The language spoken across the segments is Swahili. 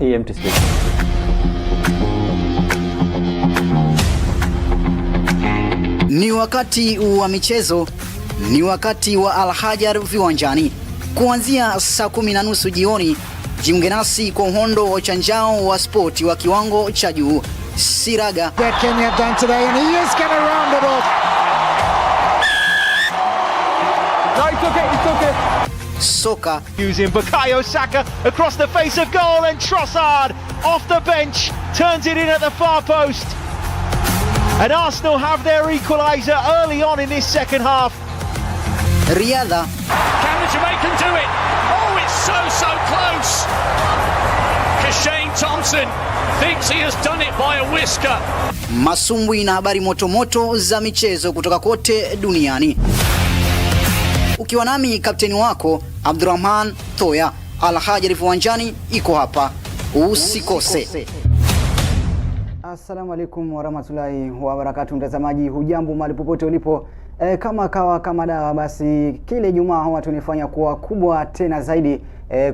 Hii empty space. Ni wakati wa michezo, ni wakati wa Alhajar viwanjani. Kuanzia saa 10:30 jioni, jiunge nasi kwa uhondo wa uchanjao wa spoti wa kiwango cha juu. Siraga That Kenya have done today, and he is going to round it off. No, it's okay, it's okay. Soka Using Bukayo Saka across the face of goal, and Trossard off the bench turns it in at the far post. And Arsenal have their equaliser early on in this second half. Riadha Can the Jamaican do it? Oh, it's so, so close. Kishane Thompson thinks he has done it by a whisker. Masumbwi na habari motomoto za michezo kutoka kote duniani. Ukiwa nami kapteni wako Abdurrahman Thoya. Alhajar viwanjani iko hapa, usikose. Assalamu alaikum warahmatullahi wabarakatu, mtazamaji, hujambo mahali popote ulipo. Kama kawa kama dawa, basi kile Jumaa huwa tunifanya kuwa kubwa tena zaidi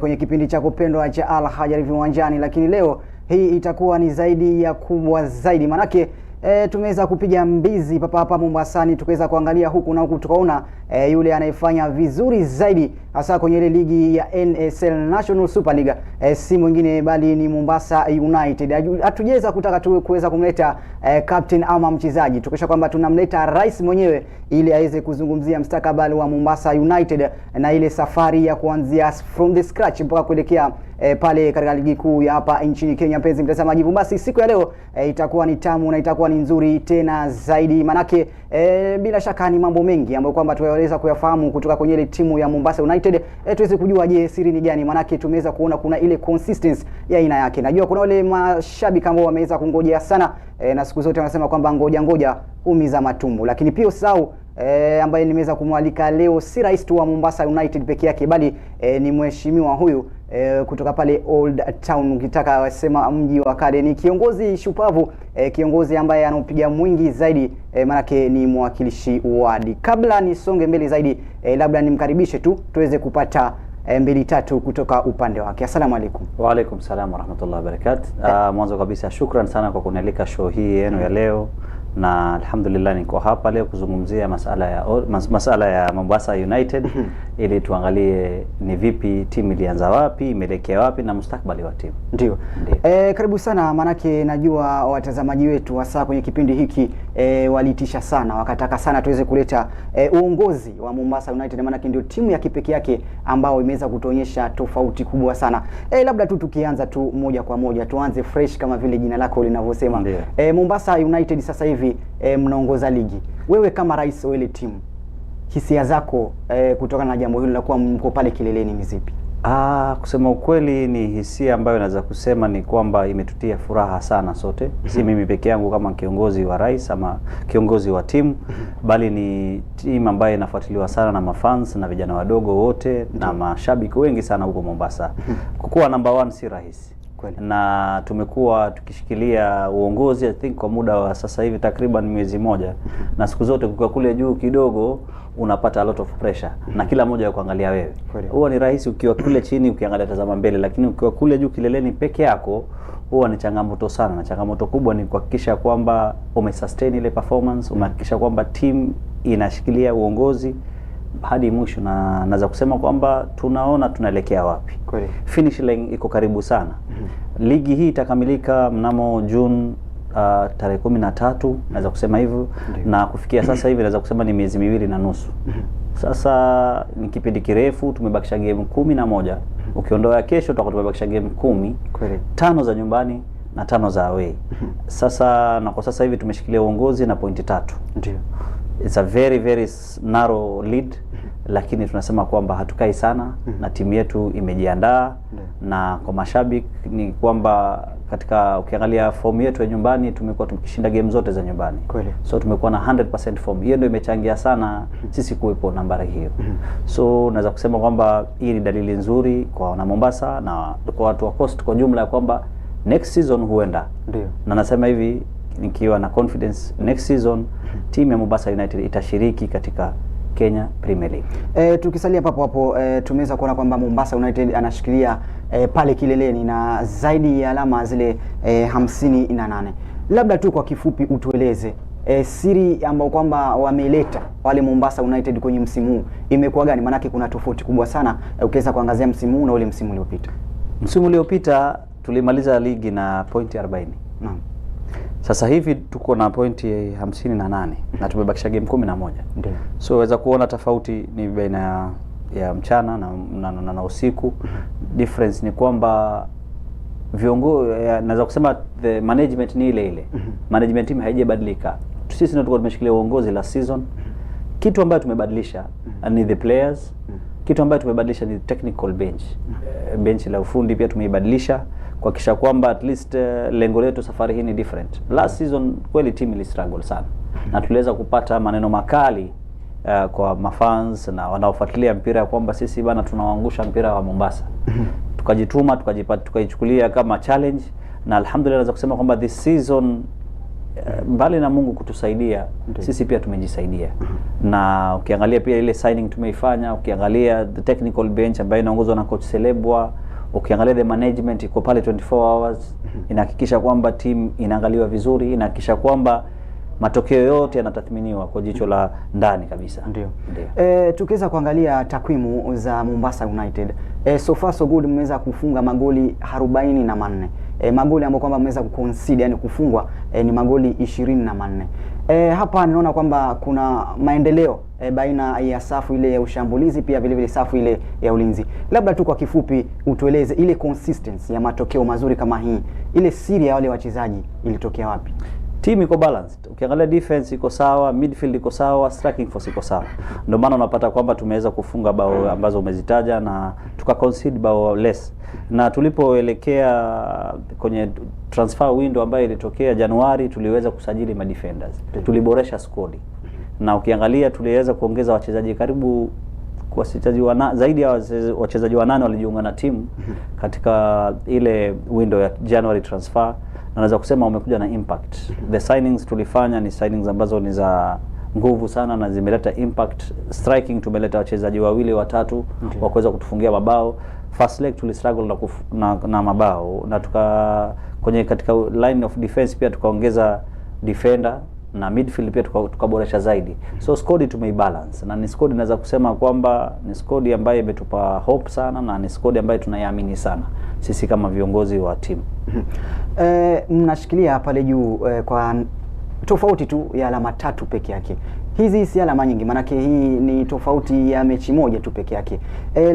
kwenye kipindi cha kupendwa cha Al Hajar viwanjani, lakini leo hii itakuwa ni zaidi ya kubwa zaidi, manake tumeweza kupiga mbizi papa hapa Mombasani, tukaweza kuangalia huku na huku, tukaona yule anayefanya vizuri zaidi hasa kwenye ile ligi ya NSL, National Super League, si mwingine bali ni Mombasa United. Hatujaweza kutaka tu kuweza kumleta captain ama mchezaji, tukisha kwamba tunamleta rais mwenyewe ili aweze kuzungumzia mstakabali wa Mombasa United na ile safari ya kuanzia from the scratch mpaka kuelekea pale katika ligi kuu ya hapa nchini Kenya. Mpenzi mtazamaji, basi siku ya leo itakuwa ni tamu na itakuwa ni nzuri tena zaidi, manake bila shaka ni mambo mengi ambayo kwamba tunaweza kuyafahamu kutoka kwenye ile timu ya Mombasa United. Tuweze kujua je, siri ni gani? Manake tumeweza kuona kuna ile consistency ya aina yake. Najua kuna wale mashabiki ambao wameweza kungojea sana na siku zote wanasema kwamba ngoja ngoja huumiza matumbo, lakini pia usahau ambaye nimeweza kumwalika leo si rais tu wa Mombasa United peke yake, bali ni mheshimiwa huyu kutoka pale Old Town, ukitaka wasema mji wa kale. Ni kiongozi shupavu, kiongozi ambaye anaupiga mwingi zaidi, manake ni mwakilishi wadi. Kabla nisonge mbele zaidi, labda nimkaribishe tu tuweze kupata mbili tatu kutoka upande wake. Asalamu alaikum. Wa alaikum salam warahmatullahi wabarakatuh. Mwanzo kabisa shukran sana kwa kunialika show hii yenu ya leo, na alhamdulillah niko hapa leo kuzungumzia masala ya Mombasa United ili tuangalie ni vipi timu ilianza wapi, imeelekea wapi na mustakabali wa timu. Ndio. Ndio. Karibu sana, maanake najua watazamaji wetu hasa kwenye kipindi hiki waliitisha sana, wakataka sana tuweze kuleta uongozi wa Mombasa United, maanake ndio timu ya kipekee yake ambao imeweza kutuonyesha tofauti kubwa sana. Labda tu tukianza tu moja kwa moja, tuanze fresh kama vile jina lako linavyosema. Ndio. Mombasa United sasa hivi mnaongoza ligi. Wewe kama rais wa ile timu, hisia zako kutokana na jambo hilo la kuwa mko pale kileleni ni zipi? Kusema ukweli ni hisia ambayo naweza kusema ni kwamba imetutia furaha sana sote, si mimi peke yangu kama kiongozi wa rais ama kiongozi wa timu, bali ni timu ambayo inafuatiliwa sana na mafans na vijana wadogo wote na mashabiki wengi sana huko Mombasa. Kukuwa number one si rahisi. Kweli. Na tumekuwa tukishikilia uongozi, I think, kwa muda wa sasa hivi takriban mwezi moja, na siku zote kukiwa kule juu kidogo unapata a lot of pressure na kila mmoja ya kuangalia wewe. Kweli. Huwa ni rahisi ukiwa kule chini ukiangalia tazama mbele, lakini ukiwa kule juu kileleni peke yako huwa ni changamoto sana, na changamoto kubwa ni kuhakikisha kwamba umesustain ile performance, umehakikisha kwamba team inashikilia uongozi hadi mwisho, na naweza kusema kwamba tunaona tunaelekea wapi. Kweli. Finish line iko karibu sana. Ligi hii itakamilika mnamo June tarehe 13, naweza kusema hivyo, na kufikia sasa hivi naweza kusema ni miezi 2.5. Sasa ni kipindi kirefu, tumebakisha game 11. Ukiondoa kesho tutakuwa tumebakisha game 10, Kweli. 5 za nyumbani na 5 za away. Sasa na kwa sasa hivi tumeshikilia uongozi na pointi 3. Ndio. It's a very very narrow lead, lakini tunasema kwamba hatukai sana na timu yetu imejiandaa, na kwa mashabiki ni kwamba katika ukiangalia fomu yetu ya nyumbani tumekuwa tukishinda game zote za nyumbani. Kweli. So tumekuwa na 100% form. Hiyo ndio imechangia sana sisi kuwepo nambari hiyo. So naweza kusema kwamba hii ni dalili nzuri kwa wana Mombasa na kwa watu wa Coast kwa jumla ya kwamba next season huenda, Ndio. na nasema hivi nikiwa na confidence, next season timu ya Mombasa United itashiriki katika Kenya Premier League. Tukisalia papo hapo, tumeweza kuona kwamba Mombasa United anashikilia pale kileleni na zaidi ya alama zile 58. Labda tu kwa kifupi utueleze siri ambayo kwamba wameleta wale Mombasa United kwenye msimu huu imekuwa gani? Maanake kuna tofauti kubwa sana ukiweza kuangazia msimu huu na ule msimu uliopita. Msimu uliopita tulimaliza ligi na pointi 40. Naam. Sasa hivi tuko na pointi 58 na tumebakisha game 11. Ndio. So waweza kuona tofauti ni baina ya mchana na usiku. Difference ni kwamba naweza kusema the management ni ile ile. Management team haijabadilika. Sisi ndio tulikuwa tumeshikilia uongozi last season. Kitu ambayo tumebadilisha ni the players. Kitu ambayo tumebadilisha ni technical bench. Bench la ufundi pia tumeibadilisha kuhakikisha kwamba at least lengo letu safari hii ni different. Last season kweli team ili struggle sana na tuliweza kupata maneno makali kwa mafans na wanaofuatilia mpira kwamba sisi bana tunawaangusha mpira wa Mombasa. Tukajituma, tukaichukulia kama challenge na alhamdulillah naweza kusema kwamba this season, mbali na Mungu kutusaidia, sisi pia tumejisaidia. Na ukiangalia pia ile signing tumeifanya, ukiangalia the technical bench ambayo inaongozwa na coach Selebwa, ukiangalia the management iko pale 24 hours, inahakikisha kwamba team inaangaliwa vizuri, inahakikisha kwamba matokeo yote yanatathminiwa kwa jicho la ndani kabisa. Ndio. Ndio. Tukiweza kuangalia takwimu za Mombasa United, so far so good, mmeweza kufunga magoli 44. Magoli ambayo kwamba mmeweza kuconcede, yani kufungwa, ni magoli 24. Hapa ninaona kwamba kuna maendeleo baina ya safu ile ya ushambulizi pia vile vile safu ile ya ulinzi. Labda tu kwa kifupi utueleze ile consistency ya matokeo mazuri kama hii, ile siri ya wale wachezaji ilitokea wapi? Team iko balanced. Ukiangalia defense iko sawa, midfield iko sawa, striking force iko sawa. Ndio maana unapata kwamba tumeweza kufunga bao ambazo umezitaja na tuka concede bao less. Na tulipoelekea kwenye transfer window ambayo ilitokea Januari, tuliweza kusajili madefenders. Tuliboresha squad. Na ukiangalia tuliweza kuongeza wachezaji karibu zaidi ya wachezaji wanane walijiunga na timu katika ile window ya January transfer, na naweza kusema wamekuja na impact. The signings tulifanya ni signings ambazo ni za nguvu sana na zimeleta impact. Striking tumeleta wachezaji wawili watatu wa kuweza kutufungia mabao. First leg tulistruggle na mabao na tuka kwenye katika line of defense pia tukaongeza defender na midfield pia tukaboresha zaidi. So squad tumeibalance na ni squad naweza kusema kwamba ni squad ambayo imetupa hope sana na ni squad ambayo tunaiamini sana sisi kama viongozi wa timu. Mnashikilia pale juu kwa tofauti tu ya alama 3 peke yake. Hizi si alama nyingi, maanake hii ni tofauti ya mechi moja tu peke yake.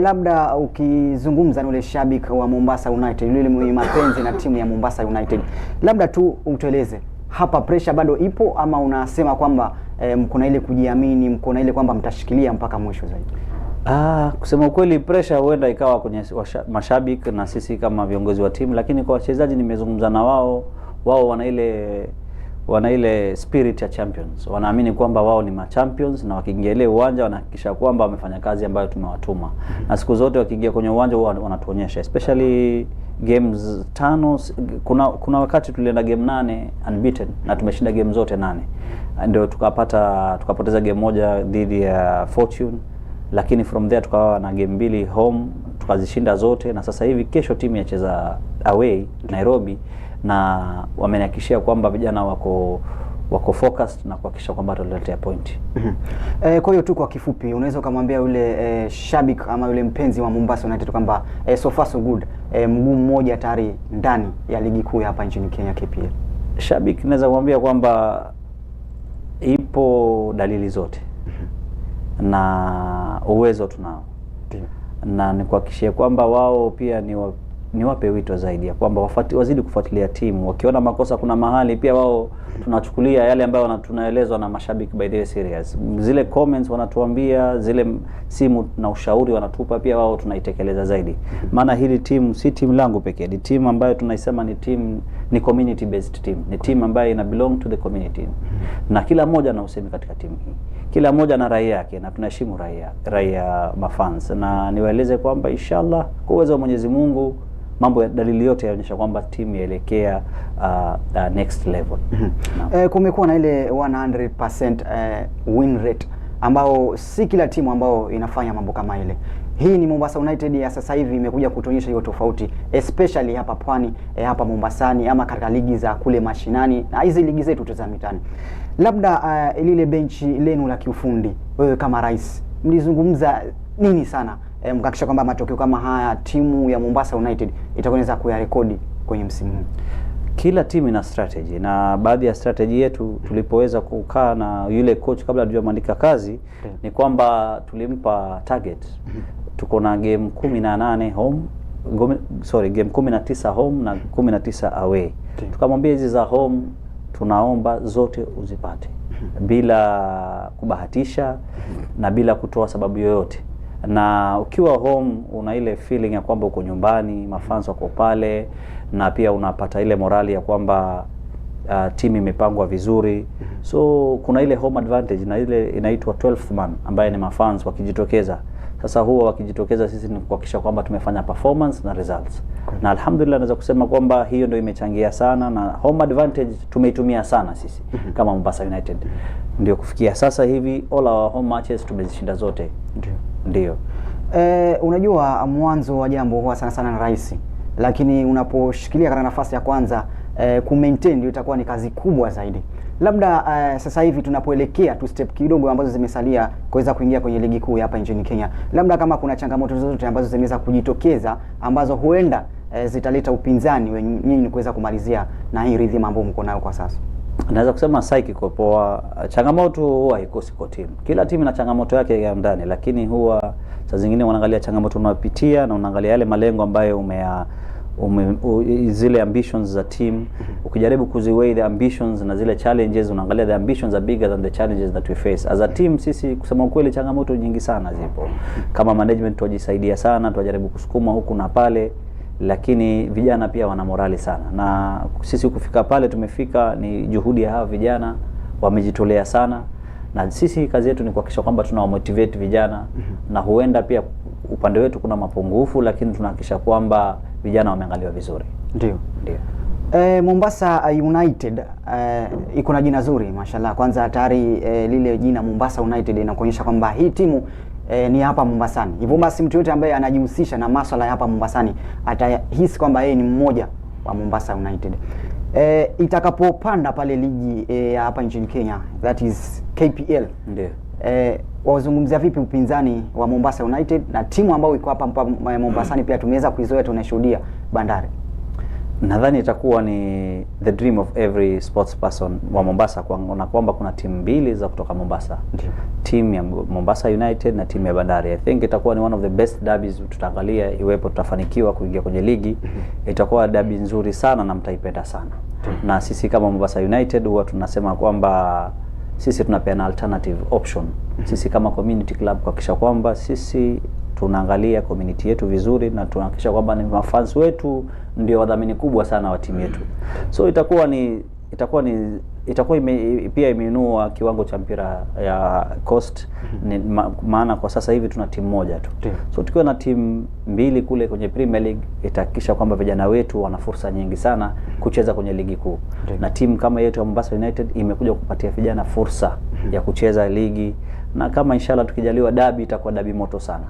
Labda ukizungumza na ule shabiki wa Mombasa United, yule mwenye mapenzi na timu ya Mombasa United, labda tu utueleze hapa pressure bado ipo ama unasema kwamba mko na ile kujiamini, mko na ile kwamba mtashikilia mpaka mwisho zaidi? Kusema ukweli pressure huenda ikawa kwenye mashabiki na sisi kama viongozi wa timu, lakini kwa wachezaji nimezungumza na wao, wao wana ile spirit ya champions. Wanaamini kwamba wao ni ma champions na wakiingia ile uwanja wanahakikisha kwamba wamefanya kazi ambayo tumewatuma. Na siku zote wakiingia kwenye uwanja huwa wanatuonyesha, especially games 5. Kuna wakati tulienda game 8 unbeaten na tumeshinda game zote 8. Ndio tukapoteza game moja dhidi ya Fortune, lakini from there tukawa na game 2 home tukazishinda zote, na sasa hivi kesho timu yacheza away Nairobi, na wamenihakikishia kwamba vijana wako focused na kuhakikisha kwamba tutaletea point. Kwa hiyo tu kwa kifupi unaweza ukamwambia yule shabiki ama yule mpenzi wa Mombasa United kwamba so far so good, mguu mmoja tayari ndani ya ligi kuu hapa nchini Kenya KPL. Shabiki naweza kumwambia kwamba ipo dalili zote na uwezo tunao, na nikuhakikishie kwamba wao pia niwape wito zaidi ya kwamba wazidi kufuatilia timu, wakiona makosa kuna mahali pia wao tunachukulia yale ambayo tunaelezwa na mashabiki by the way serious. Zile comments wanatuambia, zile simu na ushauri wanatupa pia wao tunaitekeleza zaidi. Maana hili timu si timu langu pekee, ni timu ambayo tunaisema ni timu, ni community based team, ni timu ambayo ina belong to the community. Na kila mmoja ana usemi katika timu hii. Kila mmoja na rai yake na tunaheshimu rai ya mafans. Na niwaeleze kwamba inshallah kwa uwezo wa Mwenyezi Mungu mambo ya dalili yote yaonyesha kwamba timu yaelekea next level. Naam. Kumekuwa na ile 100% win rate. ambao si kila timu ambao inafanya mambo kama ile. Hii ni Mombasa United ya sasa hivi imekuja kutuonyesha hiyo tofauti, especially hapa pwani, hapa Mombasani ama katika ligi za kule mashinani na hizi ligi zetu tu za mitaani. Labda lile benchi lenu la kiufundi, wewe kama rais, mlizungumza nini sana mkahakikisha kwamba matokeo kama haya timu ya Mombasa United itakuwa inaweza kuyarekodi kwenye msimu huu? Kila timu ina strategy, na baadhi ya strategy yetu tulipoweza kukaa na yule coach kabla hatujamwandika kazi ni kwamba tulimpa target. Tuko na game 18 home sorry, game 19 home na 19 away. Tukamwambia hizi za home tunaomba zote uzipate bila kubahatisha na bila kutoa sababu yoyote. Na ukiwa home una ile feeling ya kwamba uko nyumbani, mafans wako pale, na pia unapata ile morali ya kwamba timu imepangwa vizuri, so kuna ile home advantage na ile inaitwa 12th man ambaye ni mafans wakijitokeza. Sasa huwa wakijitokeza, sisi ni kuhakikisha kwamba tumefanya performance na results, na alhamdulillah naweza kusema kwamba hiyo ndio imechangia sana, na home advantage tumeitumia sana sisi kama Mombasa United. Ndio kufikia sasa hivi all our home matches tumezishinda zote. Ndio. Unajua mwanzo wa jambo huwa sana sana ni rahisi, lakini unaposhikilia katika nafasi ya kwanza, ku maintain ndio itakuwa ni kazi kubwa zaidi. Labda sasa hivi tunapoelekea tu step kidogo ambazo zimesalia kuweza kuingia kwenye ligi kuu ya hapa nchini Kenya, labda kama kuna changamoto zozote ambazo zimeweza kujitokeza ambazo huenda zitaleta upinzani nyinyi kuweza kumalizia na hii rhythm ambayo mko nayo kwa sasa. Naweza kusema psyche iko poa. Changamoto huwa haikosi kwa timu. Kila timu ina changamoto yake ya ndani, lakini huwa saa zingine unaangalia changamoto unayopitia na unaangalia yale malengo ambayo zile ambitions za team. Ukijaribu kuziweigh the ambitions na zile challenges, unaangalia the ambitions are bigger than the challenges that we face as a team. Sisi kusema ukweli, changamoto nyingi sana zipo. Kama management tuwajisaidia sana, tuwajaribu kusukuma huku na pale, lakini vijana pia wana morali sana, na sisi kufika pale tumefika ni juhudi ya hawa vijana, wamejitolea sana, na sisi kazi yetu ni kuhakikisha kwamba tunawamotivate vijana, na huenda pia upande wetu kuna mapungufu, lakini tunahakikisha kwamba vijana wameangaliwa vizuri. Ndio. Ndio. Mombasa United iko na jina zuri mashallah. Kwanza tayari lile jina Mombasa United inakuonyesha kwamba hii timu ni hapa Mombasani. Hivyo basi mtu yote ambaye anajihusisha na masuala ya hapa Mombasani atahisi kwamba yeye ni mmoja wa Mombasa United. Itakapopanda pale ligi ya hapa nchini Kenya, that is KPL. Ndio. Wazungumzia vipi upinzani wa Mombasa United na timu ambayo iko hapa Mombasani pia tumeweza kuizoea, tunashuhudia Bandari? Nadhani itakuwa ni the dream of every sports person wa Mombasa kuona kwamba kuna timu mbili za kutoka Mombasa, timu ya Mombasa United na timu ya Bandari. I think itakuwa ni one of the best derbies tutaangalia iwepo tutafanikiwa kuingia kwenye ligi. Itakuwa derby nzuri sana na mtaipenda sana. Na sisi kama Mombasa United huwa tunasema kwamba sisi tunapeana alternative option. Sisi kama community club kuhakikisha kwamba sisi tunaangalia community yetu vizuri na tunahakikisha kwamba ni mafans wetu ndio wadhamini kubwa sana wa timu yetu. So itakuwa pia imeinua kiwango cha mpira ya Coast, maana kwa sasa hivi tuna timu moja tu. So tukiwa na timu mbili kule kwenye Premier League itahakikisha kwamba vijana wetu wana fursa nyingi sana kucheza kwenye ligi kuu. Na timu kama yetu ya Mombasa United imekuja kupatia vijana fursa ya kucheza ligi, na kama inshallah tukijaliwa dabi itakuwa dabi moto sana.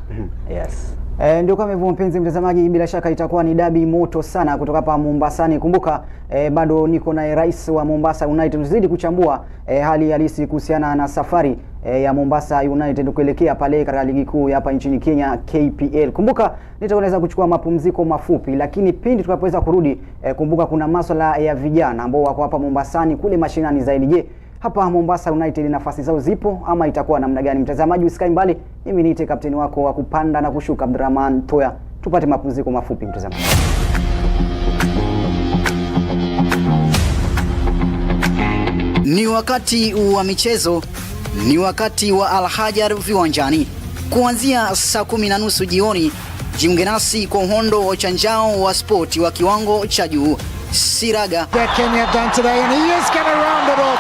Yes. Ndio kama hivyo mpenzi mtazamaji, bila shaka itakuwa ni dabi moto sana kutoka hapa Mombasani. Kumbuka bado niko naye rais wa Mombasa United, tuzidi kuchambua hali halisi kuhusiana na safari ya Mombasa United kuelekea pale katika ligi kuu ya hapa nchini Kenya KPL. Kumbuka nitaweza kuchukua mapumziko mafupi, lakini pindi tunapoweza kurudi, kumbuka kuna masuala ya vijana ambao wako hapa Mombasani kule mashinani zaidi. Je, hapa Mombasa United nafasi zao zipo ama itakuwa namna gani? Mtazamaji usikae mbali, mimi niite kapteni wako wa kupanda na kushuka Abdurrahman Toya. Tupate mapumziko mafupi mtazamaji. Ni wakati wa michezo, ni wakati wa Alhajar viwanjani. Kuanzia saa 10:30 jioni, jiunge nasi kwa uhondo wa uchanjao wa spoti wa kiwango cha juu. Siraga That Kenya have done today, and he is going to round it off.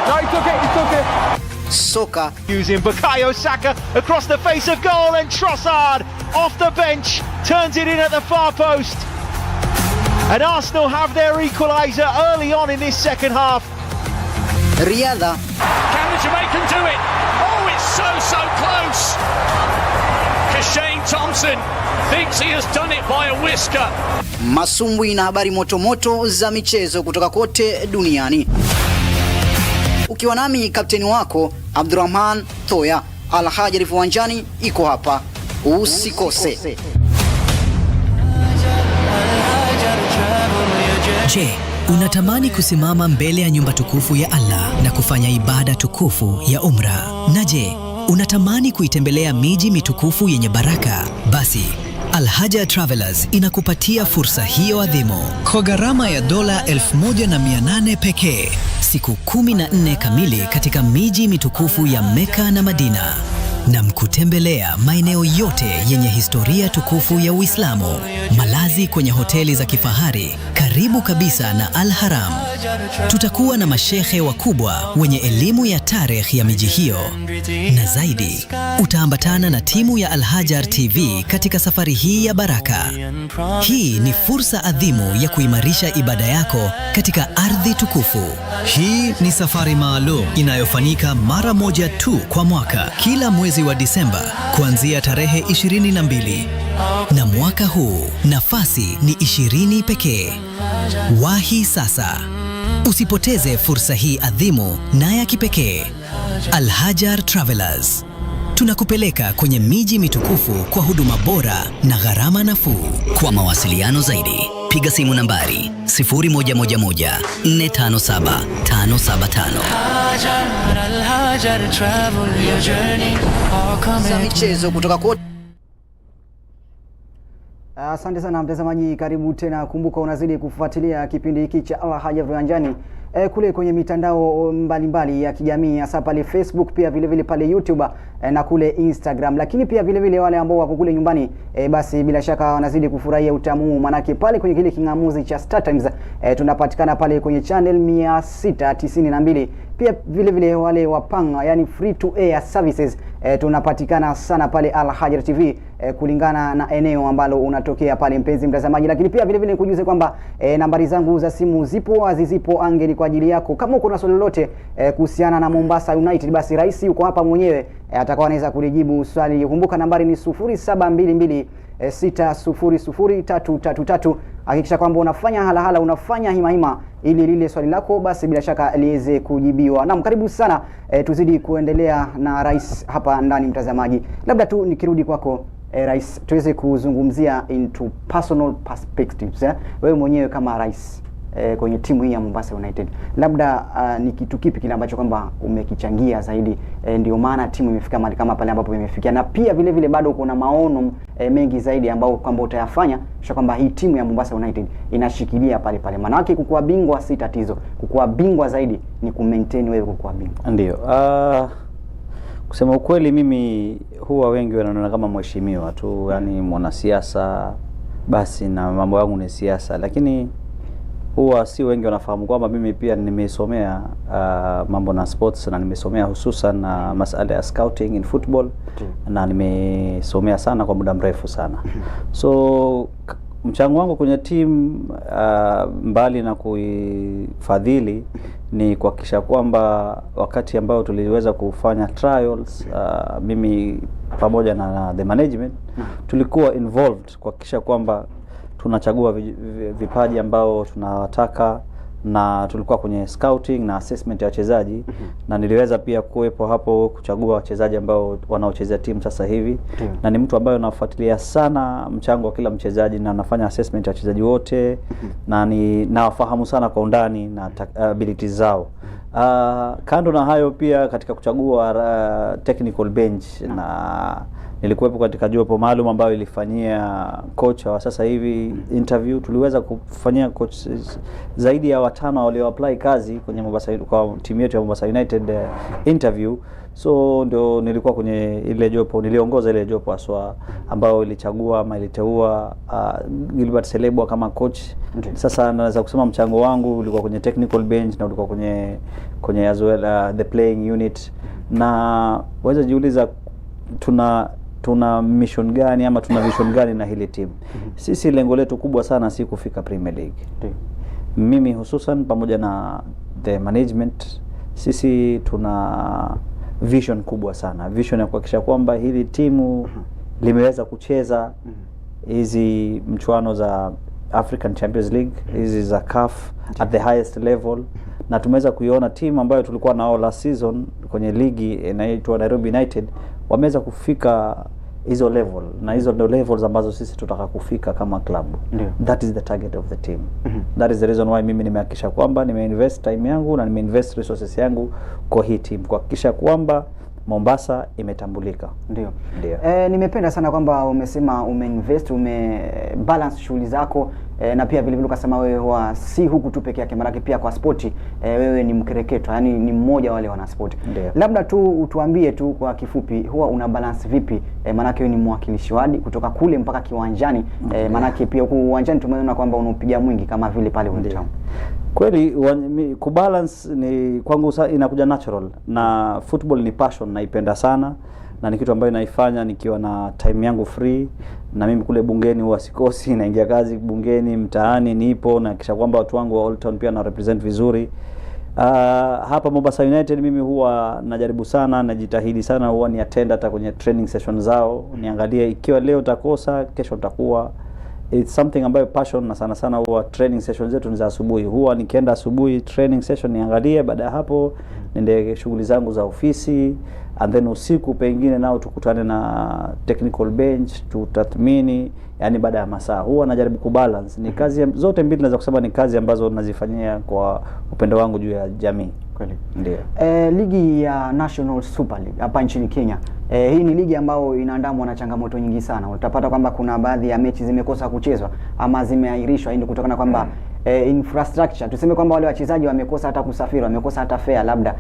No, it's okay, it's okay. Soka Using Bukayo Saka across the face of goal, and Trossard off the bench turns it in at the far post. And Arsenal have their equaliser early on in this second half. Riadha, Can the Jamaican do it? Oh, it's so, so close. Kishane Thompson thinks he has done it by a whisker. Masumbwi na habari motomoto za michezo kutoka kote duniani. Ukiwa nami kapteni wako Abdurrahman Thoya. Al Hajar Viwanjani iko hapa, usikose. Je, unatamani kusimama mbele ya nyumba tukufu ya Allah na kufanya ibada tukufu ya Umra? Na je, unatamani kuitembelea miji mitukufu yenye baraka? Basi Al Hajar Travelers inakupatia fursa hiyo adhimu kwa gharama ya dola 1800 pekee, siku 14 kamili katika miji mitukufu ya Meka na Madina na mkutembelea maeneo yote yenye historia tukufu ya Uislamu, malazi kwenye hoteli za kifahari karibu kabisa na Al Haram. Tutakuwa na mashehe wakubwa wenye elimu ya tarikh ya miji hiyo, na zaidi, utaambatana na timu ya Al Hajar TV katika safari hii ya baraka. Hii ni fursa adhimu ya kuimarisha ibada yako katika ardhi tukufu. Hii ni safari maalum inayofanyika mara moja tu kwa mwaka, kila mwezi wa Disemba kuanzia tarehe 22. Na mwaka huu nafasi ni 20 pekee. Wahi sasa, usipoteze fursa hii adhimu na ya kipekee. Al Hajar Travelers, tunakupeleka kwenye miji mitukufu kwa huduma bora na gharama nafuu. Kwa mawasiliano zaidi, piga simu nambari 0111 457 575. Za michezo kutoka kote. Asante sana mtazamaji, karibu tena. Kumbuka unazidi kufuatilia kipindi hiki cha Al Hajar Viwanjani kule kwenye mitandao mbalimbali ya kijamii, hasa pale Facebook, pia vile vile pale YouTube na kule Instagram. Lakini pia vile vile wale ambao wako kule nyumbani, basi bila shaka wanazidi kufurahia utamu huu, manake pale kwenye kile king'amuzi cha Star Times tunapatikana pale kwenye channel 692. Pia vile vile wale wapanga, yani free to air services, tunapatikana sana pale Al Hajar TV kulingana na eneo ambalo unatokea pale, mpenzi mtazamaji. Lakini pia vile vile nikujuze kwamba nambari zangu za simu zipo wazi, zipo angeni kwa ajili yako. Kama uko na swali lolote kuhusiana na Mombasa United, basi rais yuko hapa mwenyewe, atakuwa anaweza kulijibu swali. Kumbuka nambari ni 0722 600333. Hakikisha kwamba unafanya halahala, unafanya hima hima ili lile swali lako basi bila shaka liweze kujibiwa. Naam, karibu sana, tuzidi kuendelea na rais hapa ndani mtazamaji. Labda tu nikirudi kwako, rais, tuweze kuzungumzia into personal perspectives, eh? Wewe mwenyewe kama rais kwenye timu hii ya Mombasa United, labda ni kitu kipi kile ambacho kwamba umekichangia zaidi, ndio maana timu imefika mahali kama pale ambapo imefikia, na pia vile vile bado kuna maono mengi zaidi ambao kwamba utayafanya kisha kwamba hii timu ya Mombasa United inashikilia pale pale? Maanake kukuwa bingwa si tatizo, kukuwa bingwa zaidi ni kumaintain wewe kukuwa bingwa. Ndio. Kusema ukweli, mimi huwa wengi wananiona kama mheshimiwa tu, yani mwanasiasa basi, na mambo yangu ni siasa, lakini huwa si wengi wanafahamu kwamba mimi pia nimesomea mambo na sports na nimesomea hususan na masala ya scouting in football na nimesomea sana kwa muda mrefu sana. So mchango wangu kwenye team, mbali na kuifadhili, ni kuhakikisha kwamba wakati ambao tuliweza kufanya trials, mimi pamoja na the management tulikuwa involved kuhakikisha kwamba tunachagua vipaji ambao tunawataka, na tulikuwa kwenye scouting na assessment ya wachezaji, na niliweza pia kuwepo hapo kuchagua wachezaji ambao wanaochezea timu sasa hivi, na ni mtu ambaye nafuatilia sana mchango wa kila mchezaji na nafanya assessment ya wachezaji wote na ni nawafahamu sana kwa undani na abilities zao. Kando na hayo, pia katika kuchagua technical bench, na nilikuwepo katika jopo maalum ambayo ilifanyia kocha wa sasa hivi interview. Tuliweza kufanyia coach zaidi ya watano walio apply kazi kwenye Mombasa, kwa timu yetu ya Mombasa United, interview. So ndio nilikuwa kwenye ile jopo, niliongoza ile jopo haswa ambayo ilichagua ama iliteua Gilbert Selebwa kama coach. Sasa naweza kusema mchango wangu ulikuwa kwenye technical bench na ulikuwa kwenye as well the playing unit. Na waweza jiuliza tuna mission gani ama tuna vision gani na hili timu? Sisi lengo letu kubwa sana si kufika Premier League. Mimi hususan pamoja na the management Sisi tuna vision kubwa sana, vision ya kuhakikisha kwamba hili timu limeweza kucheza hizi mchuano za African Champions League, hizi za CAF at the highest level, na tumeweza kuiona timu ambayo tulikuwa nao last season kwenye ligi inaitwa Nairobi United wameweza kufika hizo level, na hizo ndio levels ambazo sisi tutaka kufika kama club. That is the target of the team. That is the reason why mimi nimehakikisha kwamba nimeinvest time yangu na nimeinvest resources yangu kwa hii team kuhakikisha kwamba Mombasa imetambulika. Ndio. Ndio. Nimependa sana kwamba umesema umeinvest, umebalance shughuli zako na pia vile vile ukasema wewe huwa si huku tu peke yake, maanake pia kwa spoti wewe ni mkereketo, yani ni mmoja wale wana spoti. Ndio. Labda tu utuambie tu kwa kifupi, huwa una balance vipi? Maanake wewe ni mwakilishi wadi kutoka kule mpaka kiwanjani, maanake pia huku uwanjani tumeona kwamba unaupiga mwingi kama vile pale Old Town. Kweli kubalance ni kwangu inakuja natural, na football ni passion, naipenda sana na ni kitu ambayo naifanya nikiwa na time yangu free, na mimi kule bungeni huwa sikosi, naingia kazi bungeni, mtaani nipo, na kisha kwamba watu wangu wa Old Town pia na represent vizuri. Hapa Mombasa United mimi huwa najaribu sana, najitahidi sana, huwa ni attend hata kwenye training session zao, niangalie ikiwa leo takosa, kesho nitakuwa. It's something ambayo passion, na sana sana huwa training session zetu ni za asubuhi. Huwa nikienda asubuhi training session niangalie, baada ya hapo niende shughuli zangu za ofisi, and then usiku pengine nao tukutane na technical bench tutathmini, yani baada ya masaa huwa najaribu kubalance. Ni kazi zote mbili naweza kusema ni kazi ambazo nazifanyia kwa upendo wangu juu ya jamii. Kweli. Ndio. Ligi ya National Super League hapa nchini Kenya. Hii ni ligi ambayo inaandamwa na changamoto nyingi sana. Utapata kwamba kuna baadhi ya mechi zimekosa kuchezwa ama zimeahirishwa, hii ni kutokana kwamba infrastructure, tuseme kwamba wale wachezaji wamekosa hata kusafiri, wamekosa hata fare, labda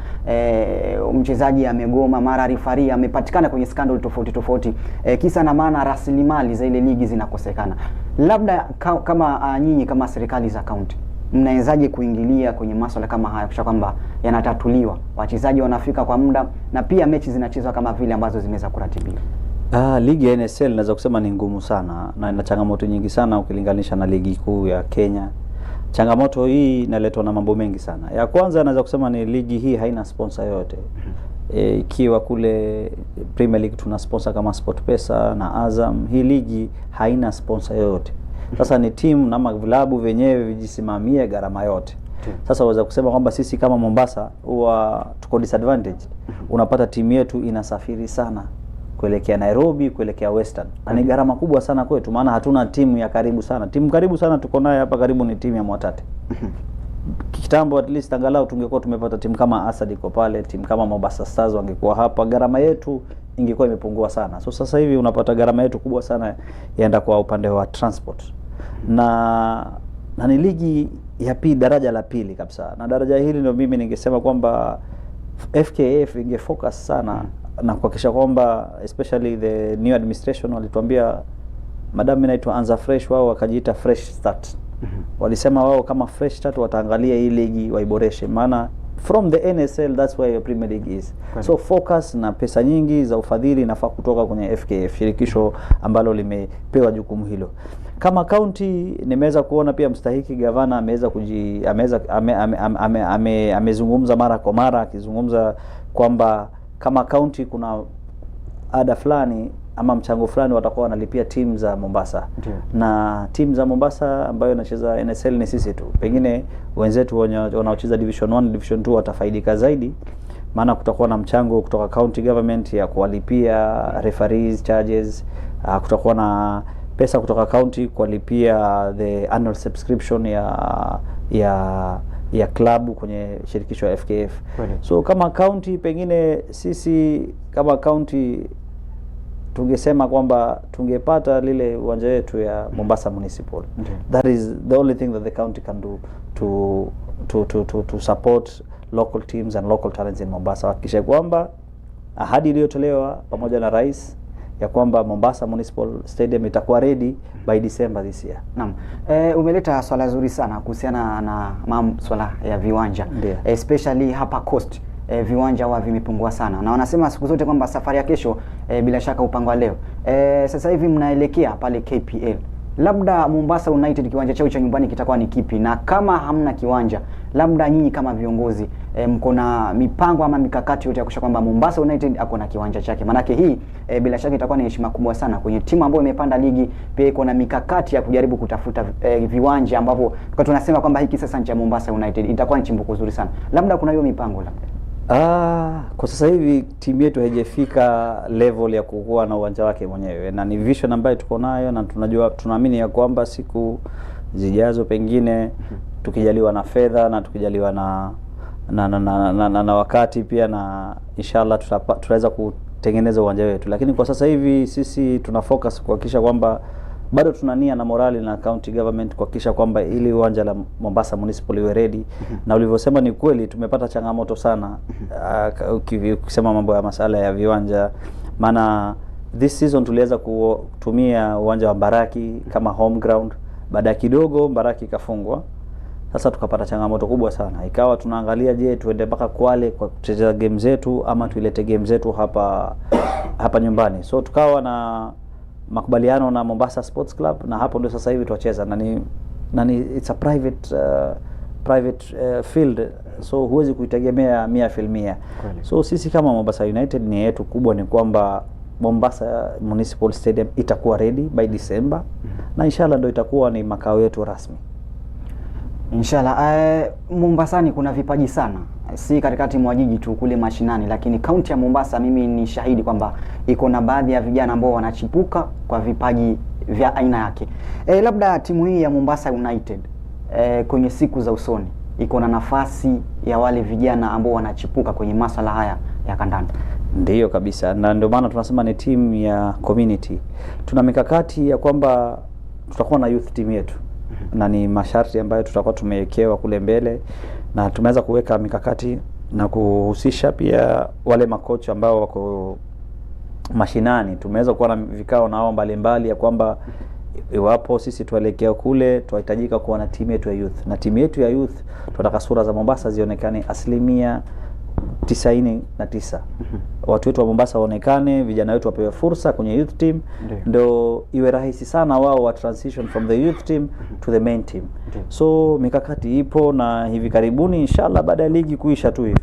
mchezaji amegoma, mara referee amepatikana kwenye scandal tofauti tofauti, kisa na maana rasilimali za ile ligi zinakosekana. Labda kama nyinyi kama serikali za kaunti mnawezaje kuingilia kwenye masuala kama haya kisha kwamba yanatatuliwa, wachezaji wanafika kwa muda na pia mechi zinachezwa kama vile ambazo zimeweza kuratibiwa? Ligi ya NSL naweza kusema ni ngumu sana na ina changamoto nyingi sana ukilinganisha na ligi kuu ya Kenya. Changamoto hii inaletwa na mambo mengi sana. Ya kwanza naweza kusema ni ligi hii haina sponsor yoyote. Ikiwa kule Premier League tuna sponsor kama SportPesa na Azam, hii ligi haina sponsor yoyote. Sasa ni timu na vilabu vyenyewe vijisimamie gharama yote. Sasa waweza kusema kwamba sisi kama Mombasa huwa tuko disadvantage. Unapata timu yetu inasafiri sana kuelekea Nairobi, kuelekea Western, na ni gharama kubwa sana kwetu, maana hatuna timu ya karibu sana. Timu karibu sana tuko nayo hapa karibu ni timu ya Mwatate. Kitambo at least angalau tungekuwa tumepata timu kama Asad iko pale, timu kama Mombasa Stars wangekuwa hapa, gharama yetu ingekuwa imepungua sana. So sasa hivi unapata gharama yetu kubwa sana yaenda kwa upande wa transport, na ni ligi ya pili, daraja la pili kabisa, na daraja hili ndio mimi ningesema kwamba FKF ingefocus sana na kuhakikisha kwamba especially the new administration walituambia, madam inaitwa Anza Fresh, wao wakajiita Fresh Start. Walisema wao kama Fresh Start wataangalia hii ligi waiboreshe, maana from the NSL that's where your Premier League is. So focus na pesa nyingi za ufadhili inafaa kutoka kwenye FKF, shirikisho ambalo limepewa jukumu hilo. Kama county nimeweza kuona pia mstahiki gavana ameweza amezungumza mara kwa mara akizungumza kwamba kama county kuna ada fulani ama mchango fulani watakuwa wanalipia timu za Mombasa. Ndiyo. Na timu za Mombasa ambayo inacheza NSL ni sisi tu. Pengine wenzetu wanaocheza Division 1, Division 2 watafaidika zaidi, maana kutakuwa na mchango kutoka county government ya kuwalipia referees charges, kutakuwa na pesa kutoka county kuwalipia the annual subscription ya klabu kwenye shirikisho la FKF. Kweli. So kama county pengine sisi kama county tungesema kwamba tungepata lile uwanja wetu ya Mombasa Municipal. That is the only thing that the county can do to support local teams and local talents in Mombasa. Hakikisha kwamba ahadi iliyotolewa pamoja na rais ya kwamba Mombasa Municipal Stadium itakuwa ready by December this year. Naam. Umeleta swala zuri sana kuhusiana na swala ya viwanja. Ndiyo. Especially hapa Coast. Viwanja huwa vimepungua sana, na wanasema siku zote kwamba safari ya kesho bila shaka upangwa leo. Sasa hivi mnaelekea pale KPL. Labda Mombasa United kiwanja chao cha nyumbani kitakuwa ni kipi? Na kama hamna kiwanja, labda nyinyi kama viongozi mko na mipango ama mikakati yote ya kuhakikisha kwamba Mombasa United ako na kiwanja chake? Maanake hii bila shaka itakuwa ni heshima kubwa sana kwenye timu ambayo imepanda ligi, pia iko na mikakati ya kujaribu kutafuta viwanja ambavyo kwa tunasema kwamba hiki sasa ni cha Mombasa United, itakuwa ni chimbuko zuri sana. Labda kuna hiyo mipango labda. Kwa sasa hivi timu yetu haijafika level ya kuwa na uwanja wake mwenyewe, na ni vision ambayo tuko nayo na tunajua, tunaamini ya kwamba siku zijazo pengine tukijaliwa na fedha na tukijaliwa na wakati pia na inshallah tutaweza kutengeneza uwanja wetu, lakini kwa sasa hivi sisi tuna focus kuhakikisha kwamba bado tuna nia na morali na county government kuhakikisha kwamba ili uwanja la Mombasa Municipal iwe ready. Na ulivyosema ni kweli, tumepata changamoto sana ukisema mambo ya masala ya viwanja, maana this season tuliweza kutumia uwanja wa Mbaraki kama home ground. Baada ya kidogo Mbaraki ikafungwa. Sasa tukapata changamoto kubwa sana, ikawa tunaangalia, je, tuende mpaka Kwale kwa kucheza game zetu ama tuilete game zetu hapa hapa nyumbani? So tukawa na makubaliano na Mombasa Sports Club na hapo ndio sasa hivi tuwacheza na ni it's a private field, so huwezi kuitegemea 100%. So sisi kama Mombasa United nia yetu kubwa ni kwamba Mombasa Municipal Stadium itakuwa ready by December na inshallah ndio itakuwa ni makao yetu rasmi. Inshallah. Mombasani kuna vipaji sana, si katikati mwa jiji tu, kule mashinani, lakini kaunti ya Mombasa mimi ni shahidi kwamba iko na baadhi ya vijana ambao wanachipuka kwa vipaji vya aina yake. Labda timu hii ya Mombasa United kwenye siku za usoni iko na nafasi ya wale vijana ambao wanachipuka kwenye masala haya ya kandanda? Ndiyo kabisa, na ndio maana tunasema ni timu ya community. Tuna mikakati ya kwamba tutakuwa na youth team yetu na ni masharti ambayo tutakuwa tumewekewa kule mbele, na tumeweza kuweka mikakati na kuhusisha pia wale makocha ambao wako mashinani. Tumeweza kuwa na vikao na wao mbalimbali ya kwamba iwapo sisi tuelekea kule, tunahitajika kuwa na timu yetu ya youth, na timu yetu ya youth tunataka sura za Mombasa zionekane 99%. Watu wetu wa Mombasa waonekane, vijana wetu wapewe fursa kwenye youth team, ndo iwe rahisi sana wao wa transition from the youth team to the main team. So mikakati ipo na hivi karibuni inshallah, baada ya ligi kuisha tu hivi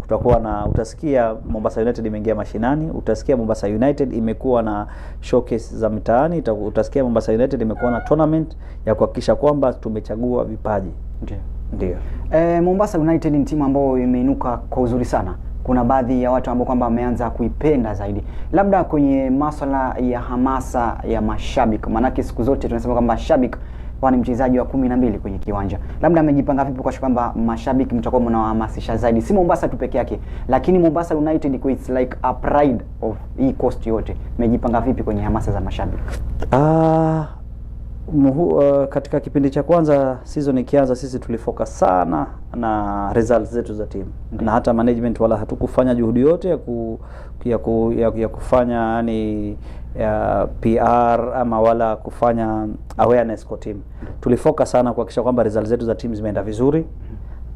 kutakuwa na, utasikia Mombasa United imeingia mashinani, utasikia Mombasa United imekuwa na showcase za mitaani, utasikia Mombasa United imekuwa na tournament ya kuhakikisha kwamba tumechagua vipaji. Ndio. Mombasa United ni timu ambayo imeinuka kwa uzuri sana. Kuna baadhi ya watu ambao kwamba wameanza kuipenda zaidi, labda kwenye maswala ya hamasa ya mashabiki, maanake siku zote tunasema kwamba shabiki huwa ni mchezaji wa 12 kwenye kiwanja. Labda amejipanga vipi kwa kwamba mashabiki mtakuwa mnawahamasisha zaidi, si Mombasa tu peke yake, lakini Mombasa United iko, it's like a pride of hii coast yote. Mmejipanga vipi kwenye hamasa za mashabiki? Katika kipindi cha kwanza season ikianza, sisi tulifocus sana na results zetu za timu na hata management wala hatukufanya juhudi yote ya kufanya yani ya PR ama wala kufanya awareness kwa team. Tulifocus sana kuhakikisha kwamba results zetu za team zimeenda vizuri.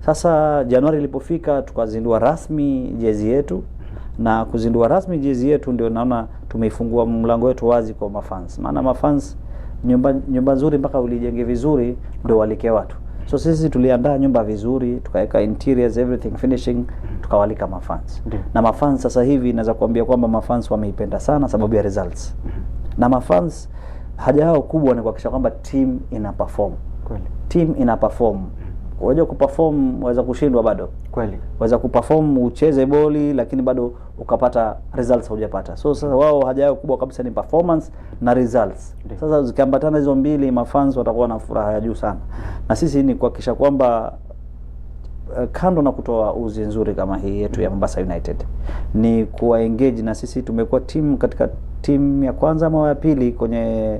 Sasa Januari ilipofika tukazindua rasmi jezi yetu, na kuzindua rasmi jezi yetu ndio naona tumeifungua mlango wetu wazi kwa mafans, maana mafans, nyumba nzuri mpaka ulijenge vizuri ndio walike watu. So sisi tuliandaa nyumba vizuri, tukaweka interiors, everything finishing, tukawalika mafans. Na mafans sasa hivi naweza kuambia kwamba mafans wameipenda sana sababu ya results. Na mafans haja yao kubwa ni kuhakikisha kwamba team ina perform. Team ina perform. Unajua kuperform waweza kushindwa bado. Waweza kuperform ucheze boli lakini bado ukapata results hujapata. So sasa wao haja yao kubwa kabisa ni performance na results. Sasa zikiambatana hizo mbili, mafans watakuwa na furaha ya juu sana. Na sisi ni kuhakikisha kwamba kando na kutoa uzi nzuri kama hii yetu ya Mombasa United ni kuwa engage na sisi tumekuwa timu katika timu ya kwanza ama ya pili kwenye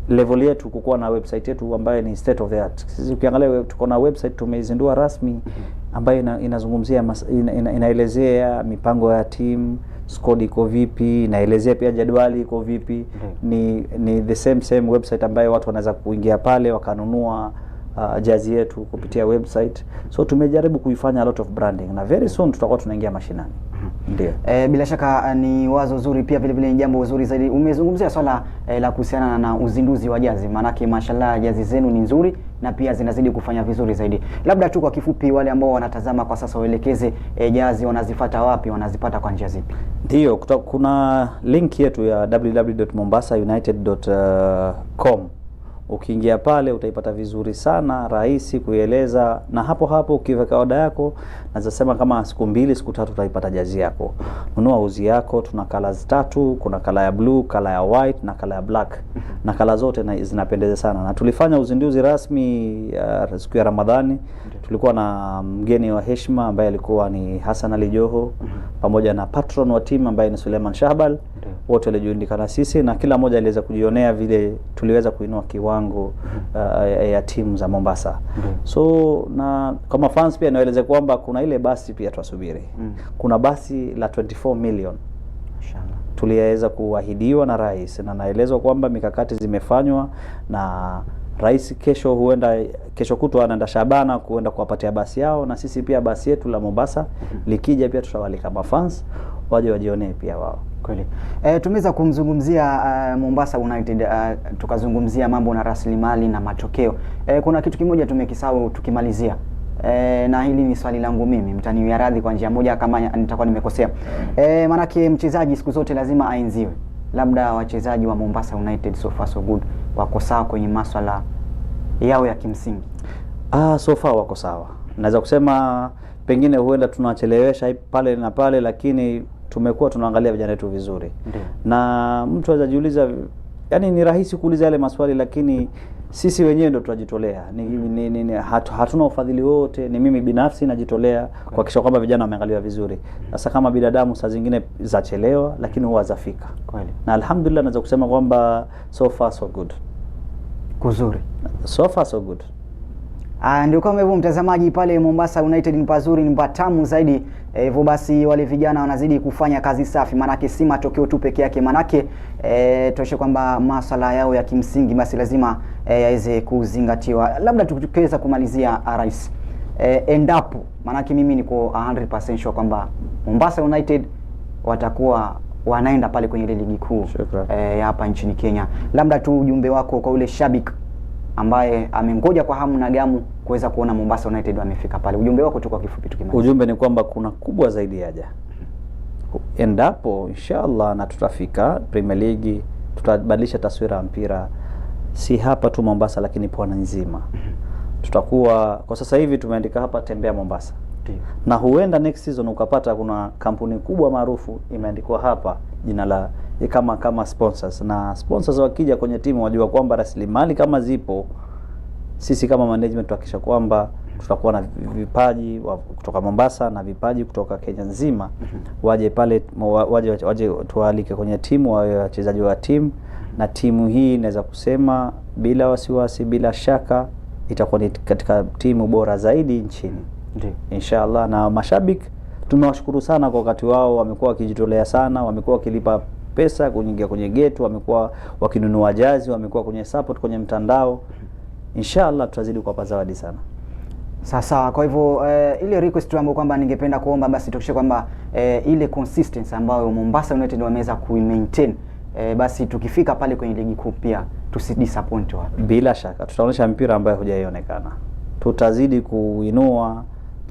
level yetu kukuwa na website yetu ambayo ni state of the art. Sisi ukiangalia tuko na website tumeizindua rasmi ambayo inazungumzia inaelezea mipango ya team, squad iko vipi, inaelezea pia jadwali iko vipi. Ni the same same website ambayo watu wanaweza kuingia pale wakanunua jazi yetu kupitia website. So tumejaribu kuifanya a lot of branding na very soon tutakuwa tunaingia mashinani. Ndio. Bila shaka ni wazo zuri, pia vile vile ni jambo zuri zaidi. Umezungumzia swala la kuhusiana na uzinduzi wa jazi, maanake mashallah jazi zenu ni nzuri na pia zinazidi kufanya vizuri zaidi. Labda tu kwa kifupi, wale ambao wanatazama kwa sasa waelekeze jazi wanazifata wapi, wanazipata kwa njia zipi? Ndiyo, kuna link yetu ya www.mombasaunited.com. Ukiingia pale utaipata vizuri sana, rahisi kuieleza, na hapo hapo ukiweka oda yako, naweza sema kama siku 2 siku 3 utaipata jazi yako. Nunua uzi yako, tuna colors 3, kuna color ya blue, color ya white na color ya black. Na color zote zinapendeza sana. Na tulifanya uzinduzi rasmi siku ya Ramadhani. Tulikuwa na mgeni wa heshima ambaye alikuwa ni Hassan Ali Joho pamoja na patron wa timu ambaye ni Suleiman Shahbal. Wote walijiunga na sisi na kila mmoja aliweza kujionea vile tuliweza kuinua kiwango ya timu za Mombasa. So na kama fans pia naeleze kwamba kuna ile basi pia twasubiri. Kuna basi la 24 million. Inshallah. Tuliweza kuahidiwa na rais, na naelezwa kwamba mikakati zimefanywa na rais. Kesho huenda kesho kutwa anaenda Shabana kuenda kuwapatia basi yao, na sisi pia basi yetu la Mombasa likija pia tutawalika mafans waje wajionee pia wao. Kweli. Tumeweza kumzungumzia Mombasa United, tukazungumzia mambo na rasilimali na matokeo. Kuna kitu kimoja tumekisahau tukimalizia. Na hili ni swali langu mimi, mtaniwia radhi kwa njia moja kama nitakuwa nimekosea. Maanake mchezaji siku zote lazima aenziwe. Labda wachezaji wa Mombasa United so far so good wako sawa kwenye maswala yao ya kimsingi? So far wako sawa. Naweza kusema pengine huenda tunachelewesha pale na pale, lakini tumekuwa tunaangalia vijana wetu vizuri. Ndiyo. Na mtu anaweza jiuliza, yani ni rahisi kuuliza yale maswali, lakini sisi wenyewe ndio tunajitolea. Hatuna ufadhili wote, ni mimi binafsi najitolea kuhakikisha kwamba vijana wameangaliwa vizuri. Sasa kama binadamu saa zingine zachelewa, lakini huwa zafika. Kweli. Na alhamdulillah naweza kusema kwamba so far so good. Kuzuri. So far so good. Ndio kama hivyo mtazamaji, pale Mombasa United ni pazuri, ni patamu zaidi. Hivyo basi wale vijana wanazidi kufanya kazi safi, manake si matokeo tu peke yake, manake toshe kwamba masala yao ya kimsingi basi lazima yaweze kuzingatiwa. Labda tukiweza kumalizia rais, endapo manake mimi niko 100% sure kwamba Mombasa United watakuwa wanaenda pale kwenye ile ligi kuu ya hapa nchini Kenya, labda tu ujumbe wako kwa ule shabiki ambaye amengoja kwa hamu na gamu kuweza kuona Mombasa United wamefika pale, ujumbe wako tu kwa kifupi tukimaliza. Ujumbe ni kwamba kuna kubwa zaidi yaja. Endapo inshallah na tutafika Premier League, tutabadilisha taswira ya mpira si hapa tu Mombasa, lakini pwani nzima. Tutakuwa kwa sasa hivi tumeandika hapa tembea Mombasa. Na huenda next season ukapata kuna kampuni kubwa maarufu imeandikwa hapa jina la kama sponsors, na sponsors wakija kwenye timu wajua kwamba rasilimali kama zipo, sisi kama management tuhakikisha kwamba tutakuwa na vipaji kutoka Mombasa na vipaji kutoka Kenya nzima, waje pale, waje tualike kwenye timu, wawe wachezaji wa timu. Na timu hii naweza kusema bila wasiwasi, bila shaka itakuwa ni katika timu bora zaidi nchini. Ndiyo. Inshallah. Na mashabiki tumewashukuru sana kwa wakati wao, wamekuwa wakijitolea sana, wamekuwa wakilipa pesa kuingia kwenye gate, wamekuwa wakinunua jazi, wamekuwa kwenye support kwenye mtandao. Inshallah tutazidi kuwapa zawadi sana. Sasa kwa hivyo ile request tu ambayo kwamba ningependa kuomba basi tuhakikishe kwamba ile consistency ambayo Mombasa United wameweza kuimaintain, basi tukifika pale kwenye ligi kuu pia tusidisappoint watu. Bila shaka tutaonyesha mpira ambayo hujaionekana. Tutazidi kuinua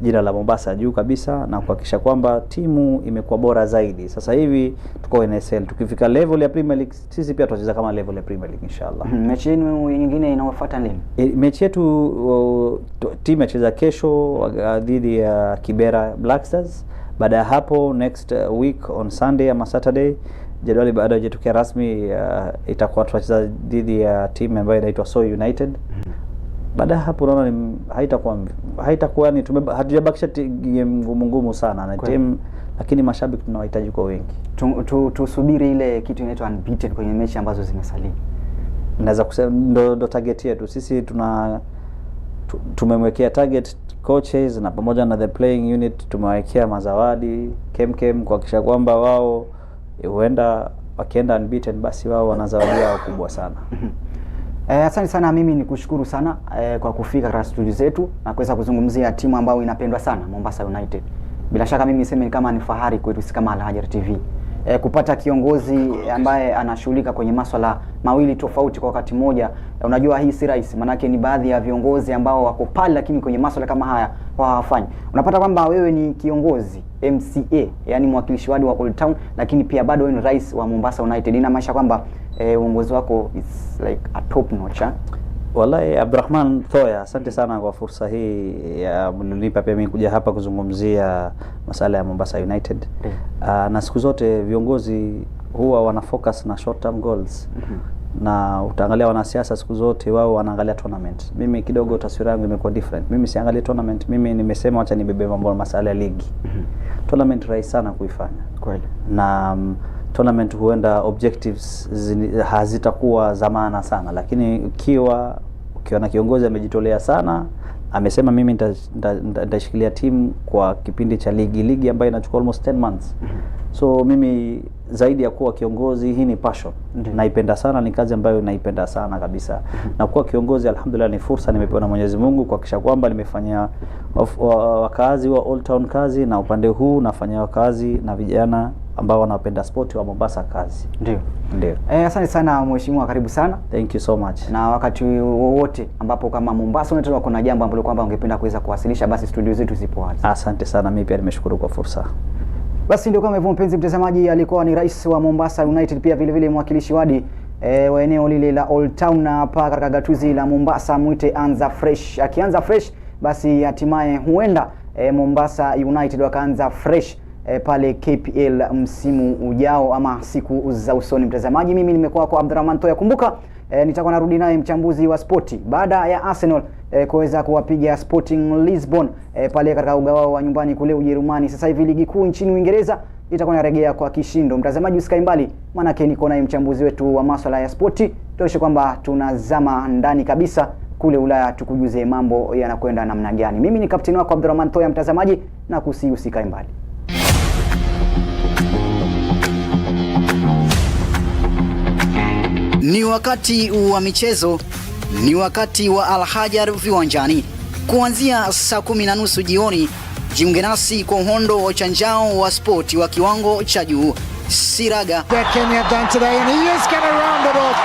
jina la Mombasa juu kabisa na kuhakikisha kwamba timu imekuwa bora zaidi. Sasa hivi tuko NSL, tukifika level ya Premier League sisi pia tutacheza kama level ya Premier League inshallah. Mechi yenu nyingine inayofuata lini? Mechi yetu timu inacheza kesho dhidi ya Kibera Black Stars. Baada ya hapo next week on Sunday ama Saturday, jedwali baada haijatokea rasmi, itakuwa tutacheza dhidi ya timu ambayo inaitwa Soy United. Baada hapo unaona haitakuwa ni hatujabakisha game ngumu sana na timu, lakini mashabiki tunawahitaji kwa wengi. Tusubiri ile kitu inaitwa unbeaten kwenye mechi ambazo zimesalia. Naweza kusema ndo target yetu sisi. Tumemwekea target coaches na pamoja na the playing unit tumewekea mazawadi kemkem kuhakikisha kwamba wao huenda wakienda unbeaten basi wao wana zawadi yao kubwa sana. Asante sana, mimi nikushukuru sana kwa kufika katika studio zetu na kuweza kuzungumzia timu ambayo inapendwa sana, Mombasa United. Bila shaka mimi niseme ni kama ni fahari kwetu sisi kama Alhajar TV kupata kiongozi ambaye anashughulika kwenye maswala mawili tofauti kwa wakati mmoja. Unajua hii si rahisi, maanake ni baadhi ya viongozi ambao wako pale, lakini kwenye maswala kama haya hawafanyi. Unapata kwamba wewe ni kiongozi MCA, yani mwakilishi wadi wa Old Town, lakini pia bado wewe ni rais wa Mombasa United. Inamaanisha kwamba uongozi wako is like a top notch, ha? Wallahi Abdurrahman Thoya, asante sana kwa fursa hii ya mlionipa pia mimi kuja hapa kuzungumzia masala ya Mombasa United. Na siku zote viongozi huwa wana focus na short term goals. Na utaangalia wanasiasa siku zote wao wanaangalia tournament. Mimi kidogo taswira yangu imekuwa different. Mimi siangalie tournament, mimi nimesema wacha nibebe mambo masala ya ligi. Tournament rahisi sana kuifanya. Kweli. Na tournament huenda objectives hazitakuwa za maana sana, lakini ukiwa na kiongozi amejitolea sana, amesema mimi nitashikilia timu kwa kipindi cha ligi ambayo inachukua almost 10 months. So mimi zaidi ya kuwa kiongozi, hii ni passion. Naipenda sana, ni kazi ambayo naipenda sana kabisa. Na kuwa kiongozi alhamdulillah ni fursa nimepewa na Mwenyezi Mungu kuhakikisha kwamba nimefanyia wakazi wa Old Town kazi, na upande huu nafanyia wakazi na vijana ambao wanapenda sport wa Mombasa kazi. Ndio. Ndio. Asante sana mheshimiwa, karibu sana. Thank you so much. Na wakati wowote ambapo kama Mombasa United kuna jambo ambalo kwamba ungependa kuweza kuwasilisha, basi studio zetu zipo wazi. Asante sana, mimi pia nimeshukuru kwa fursa. Basi ndio kama hivyo mpenzi mtazamaji, alikuwa ni rais wa Mombasa United, pia vile vile mwakilishi wadi wa eneo lile la Old Town, na hapa katika gatuzi la Mombasa mwite anza fresh. Akianza fresh basi hatimaye huenda Mombasa United wakaanza fresh pale KPL msimu ujao ama siku za usoni. Mtazamaji, mimi nimekuwa kwa Abdurrahman Toya. Kumbuka nitakuwa narudi naye mchambuzi wa spoti baada ya Arsenal kuweza kuwapiga Sporting Lisbon pale katika uga wao wa nyumbani kule Ujerumani. Sasa hivi ligi kuu nchini Uingereza itakuwa inarejea kwa kishindo. Mtazamaji usikae mbali, maanake niko naye mchambuzi wetu wa masuala ya spoti, tuonyeshe kwamba tunazama ndani kabisa kule Ulaya, tukujuze mambo yanakwenda namna gani. Mimi ni kapteni wako Abdurrahman Toya, mtazamaji, na kusihi usikae mbali. Ni wakati wa michezo, ni wakati wa Alhajar viwanjani. Kuanzia saa 10:30 jioni, jiunge nasi kwa uhondo wa uchanjao wa spoti wa kiwango cha juu. Siraga. That Kenya have done today, and he is going to round it off.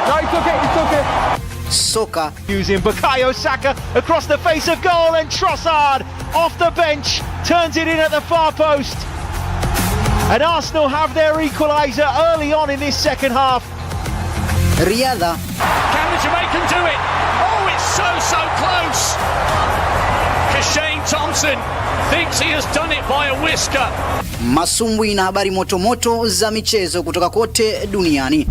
No, it's okay, it's okay. Soka. Using Bukayo Saka across the face of goal, and Trossard off the bench turns it in at the far post. And Arsenal have their equaliser early on in this second half. Riadha. Can the Jamaican do it? Oh, it's so, so close. Kashane Thompson thinks he has done it by a whisker. Masumbwi na habari motomoto za michezo kutoka kote duniani.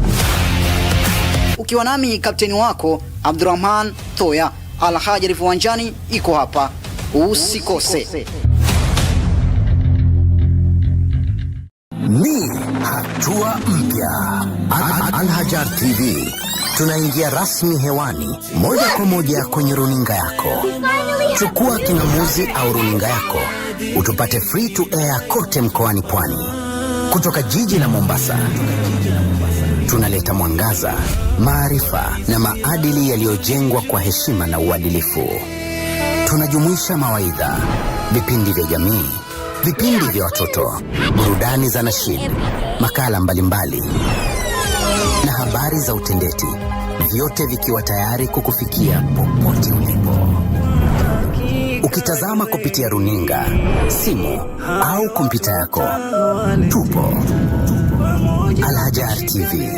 Ukiwa nami kapteni wako Abdurrahman Thoya. Alhajar viwanjani iko hapa. Usikose. Ni hatua mpya. Alhajar TV tunaingia rasmi hewani moja kwa moja kwenye runinga yako. Chukua king'amuzi au runinga yako utupate free to air kote mkoani Pwani. Kutoka jiji la Mombasa tunaleta mwangaza, maarifa na maadili yaliyojengwa kwa heshima na uadilifu. Tunajumuisha mawaidha, vipindi vya jamii, vipindi vya watoto, burudani za nashid, makala mbalimbali na habari za utendeti, vyote vikiwa tayari kukufikia popote ulipo. Ukitazama kupitia runinga, simu au kompyuta yako, tupo. Alhajar TV.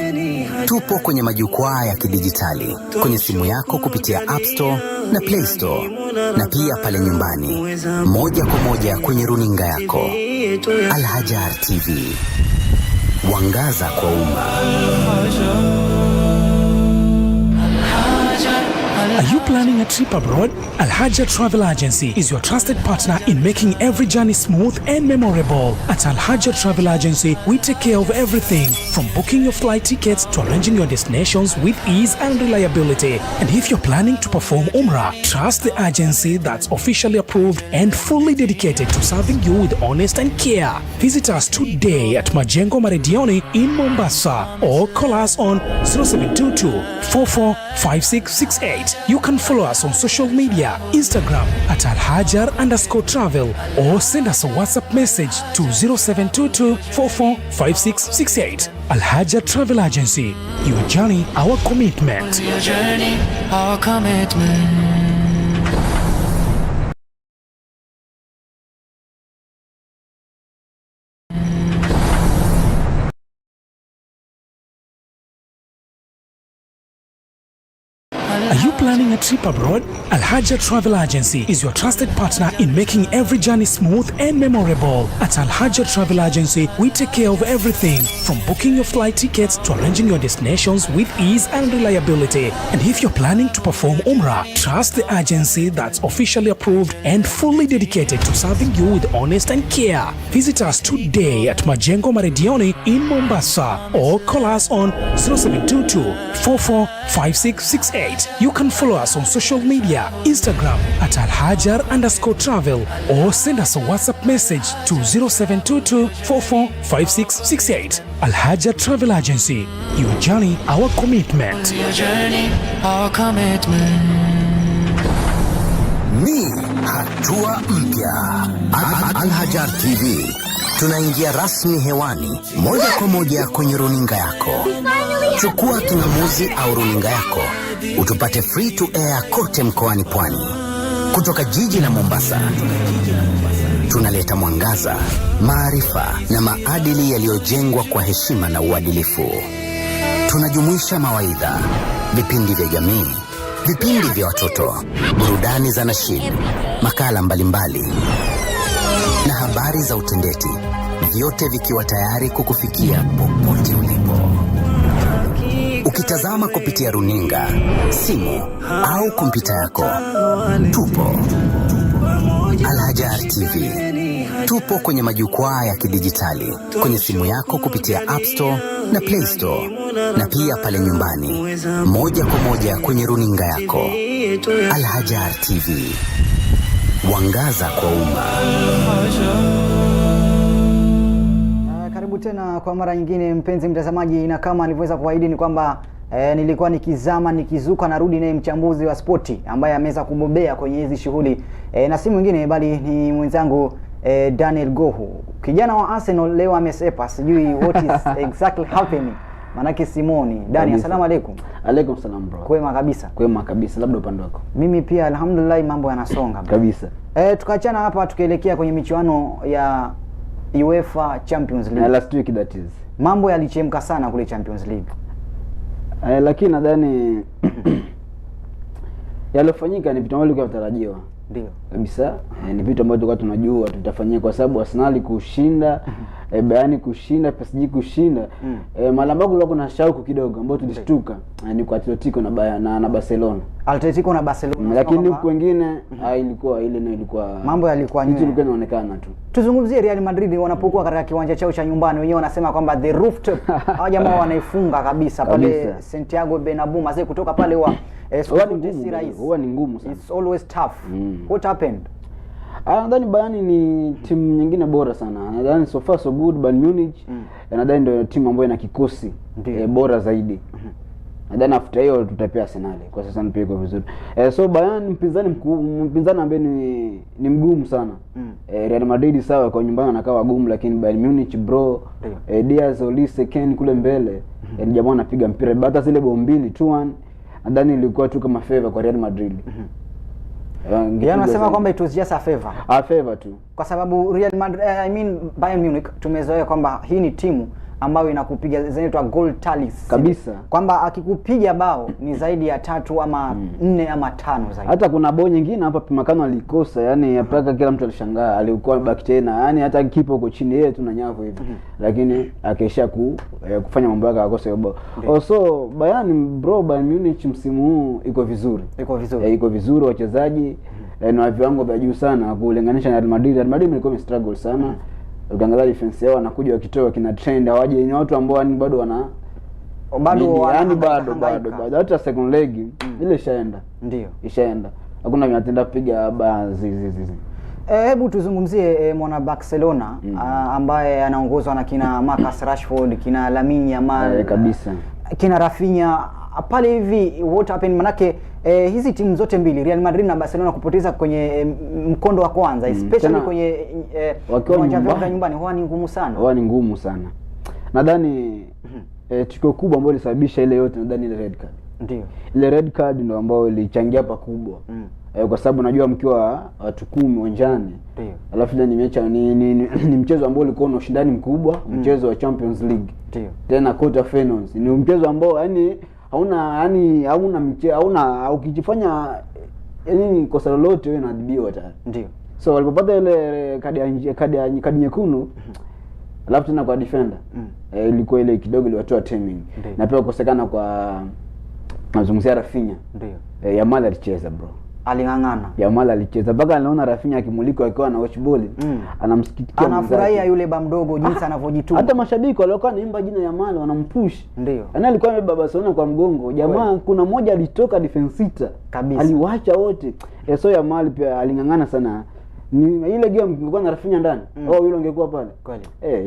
Tupo kwenye majukwaa ya kidijitali, kwenye simu yako kupitia App Store na Play Store, na pia pale nyumbani, moja kwa moja kwenye runinga yako. Alhajar TV, mwangaza kwa umma. Are you planning a trip abroad? Alhaja Travel Agency is your trusted partner in making every journey smooth and memorable. At Alhaja Travel Agency, we take care of everything from booking your flight tickets to arranging your destinations with ease and reliability. And if you're planning to perform Umrah, trust the agency that's officially approved and fully dedicated to serving you with honest and care. Visit us today at Majengo Maredioni in Mombasa or call us on 0722 445668. You can follow us on social media, Instagram at alhajar_travel, or send us a WhatsApp message to 0722 445668. Al Hajar Travel Agency, your journey, our commitment. Your journey, our commitment. Are you planning a trip abroad? Al Hajar Travel Agency is your trusted partner in making every journey smooth and memorable. At Al Hajar Travel Agency, we take care of everything from booking your flight tickets to arranging your destinations with ease and reliability. And if you're planning to perform Umrah, trust the agency that's officially approved and fully dedicated to serving you with honest and care. Visit us today at Majengo Maredioni in Mombasa or call us on 0722 445668. You can follow us on social media, Instagram at alhajar_travel, or send us a WhatsApp message to 0722 445668. Al Hajar Travel Agency, your journey, our commitment. Your journey, our commitment. Ni hatua mpya. Al Hajar TV tunaingia rasmi hewani moja kwa moja kwenye runinga yako. Chukua king'amuzi au runinga yako utupate free to air kote mkoani Pwani. Kutoka jiji la Mombasa tunaleta mwangaza, maarifa na maadili yaliyojengwa kwa heshima na uadilifu. Tunajumuisha mawaidha, vipindi vya jamii, vipindi vya watoto, burudani za nashid, makala mbalimbali na habari za utendeti, vyote vikiwa tayari kukufikia popote ulipo. Ukitazama kupitia runinga, simu au kompyuta yako, tupo. Alhajar TV. Tupo kwenye majukwaa ya kidijitali, kwenye simu yako kupitia App Store na Play Store, na pia pale nyumbani, moja kwa moja kwenye runinga yako. Alhajar TV, mwangaza kwa umma. Karibu tena kwa mara nyingine mpenzi mtazamaji, na kama nilivyoweza kuahidi ni kwamba nilikuwa nikizama nikizuka narudi naye mchambuzi wa spoti ambaye ameweza kubobea kwenye hizi shughuli na si mwingine bali ni mwenzangu Daniel Gohu. Kijana wa Arsenal leo amesepa, sijui what is exactly happening. Manake Simoni. Dani, Kabisa. asalamu alaikum. Alaikum salam bro. Kwema kabisa. Kwema kabisa, labda upande wako. Mimi pia alhamdulillah, mambo yanasonga bro. Kabisa. Tukaachana hapa tukielekea kwenye michuano ya UEFA Champions League. Na last week that is. Mambo yalichemka sana kule Champions League. Lakini nadhani yaliyofanyika ni vitu ambavyo vilikuwa vinatarajiwa. Ndio. Kabisa. Ni vitu ambavyo tulikuwa tunajua tutafanyia, kwa sababu Arsenal kushinda, Bayern kushinda, PSG kushinda. Mahali ambapo kulikuwa kuna shauku kidogo ambayo tulishtuka ni kwa Atletico na Bayern na Barcelona. Atletico na Barcelona. Lakini huku wengine ilikuwa ile na ilikuwa mambo yalikuwa kitu nywee. ilikuwa inaonekana tu. Tuzungumzie Real Madrid wanapokuwa katika kiwanja chao cha nyumbani, wenyewe wanasema kwamba the rooftop hawa jamaa wanaifunga kabisa pale Kabisa. Santiago Bernabeu, mazee kutoka pale huwa siku Huwa ni zote ngumu, si rahisi. huwa ni ngumu sana. It's always tough. What happened? Nadhani Bayern ni timu nyingine bora sana. Nadhani so far so good Bayern Munich. Nadhani ndio timu ambayo ina kikosi bora zaidi. Nadhani after hiyo tutapia Arsenal. Kwa sasa pia iko vizuri. So Bayern mpinzani mkuu, mpinzani ambaye ni mgumu sana. Real Madrid sawa kwa nyumbani anakaa wagumu, lakini Bayern Munich bro, Diaz, Olise, Kane kule mbele, ni jamaa anapiga mpira. Hata zile bao mbili 2-1 nadhani ilikuwa tu kama favor kwa Real Madrid. Yaani wanasema kwamba it was just a favor. A favor tu. Kwa sababu Real Madrid, I mean Bayern Munich tumezoea kwamba hii ni timu ambayo inakupiga zinaitwa goal tallies. Kabisa. Kwamba akikupiga bao ni zaidi ya 3 ama 4 ama 5 zaidi. Hata kuna bao nyingine hapa Pimakano alikosa, yani mpaka kila mtu alishangaa, alikuwa back tena, yani hata kipa uko chini yeye tu na nyavu hivi. Lakini akaishia kufanya mambo yake akakosa hiyo bao. Also Bayern bro, Bayern Munich msimu huu iko vizuri. Iko vizuri. Iko vizuri wachezaji na viwango vya juu sana kulinganisha na Real Madrid. Real Madrid ilikuwa struggle sana. Ukiangalia defense yao wanakuja wakitoa kina trend, hawaje ni watu ambao yani bado wana bado wana yani hangaika, bado hangaika. bado hata second leg ile ishaenda. Ndio. Ishaenda. Hakuna vinatenda piga ba zi. Hebu tuzungumzie mwana Barcelona ambaye anaongozwa na kina Marcus Rashford, kina Lamine Yamal, Kabisa. kina Rafinha. Pale hivi what happened? Manake hizi timu zote mbili, Real Madrid na Barcelona, kupoteza kwenye mkondo wa kwanza, especially Tena, kwenye wakiwa viwanja vyao nyumbani. vya nyumbani, huwa ni ngumu sana. Huwa ni ngumu sana. Nadhani tukio kubwa ambalo lilisababisha ile yote, nadhani ile red card. Ile red card ndio ambayo ilichangia pakubwa. Kwa sababu najua mkiwa watu 10 uwanjani, alafu ile ni mechi ni mchezo ambao ulikuwa na ushindani mkubwa, mchezo wa Champions League. Tena quarter finals. Ni mchezo ambao yani hauna, yani hauna hauna, ukijifanya yani kosa lolote wewe unaadhibiwa tayari. So walipopata ile kadi ya nje- kadi ya kadi nyekundu, alafu tena kwa defender, ilikuwa ile kidogo iliwatoa timing. Na pia kukosekana kwa, nazungumzia Rafinha. Yamal alicheza, bro. Aling'ang'ana. Yamal alicheza mpaka anaona Rafinha akimulikwa akiwa na watch ball, anamsikitikia Anafurahia mwenzake. yule ba mdogo jinsi anavyojituma. Hata mashabiki waliokuwa wanaimba jina Yamal wanampush. Yaani alikuwa amebeba Barcelona kwa mgongo. Jamaa kuna mmoja alitoka defense sita. Kabisa. Aliwaacha wote. So Yamal pia aling'ang'ana sana. Ni ile game ingekuwa na Rafinha ndani, au yule ungekuwa pale.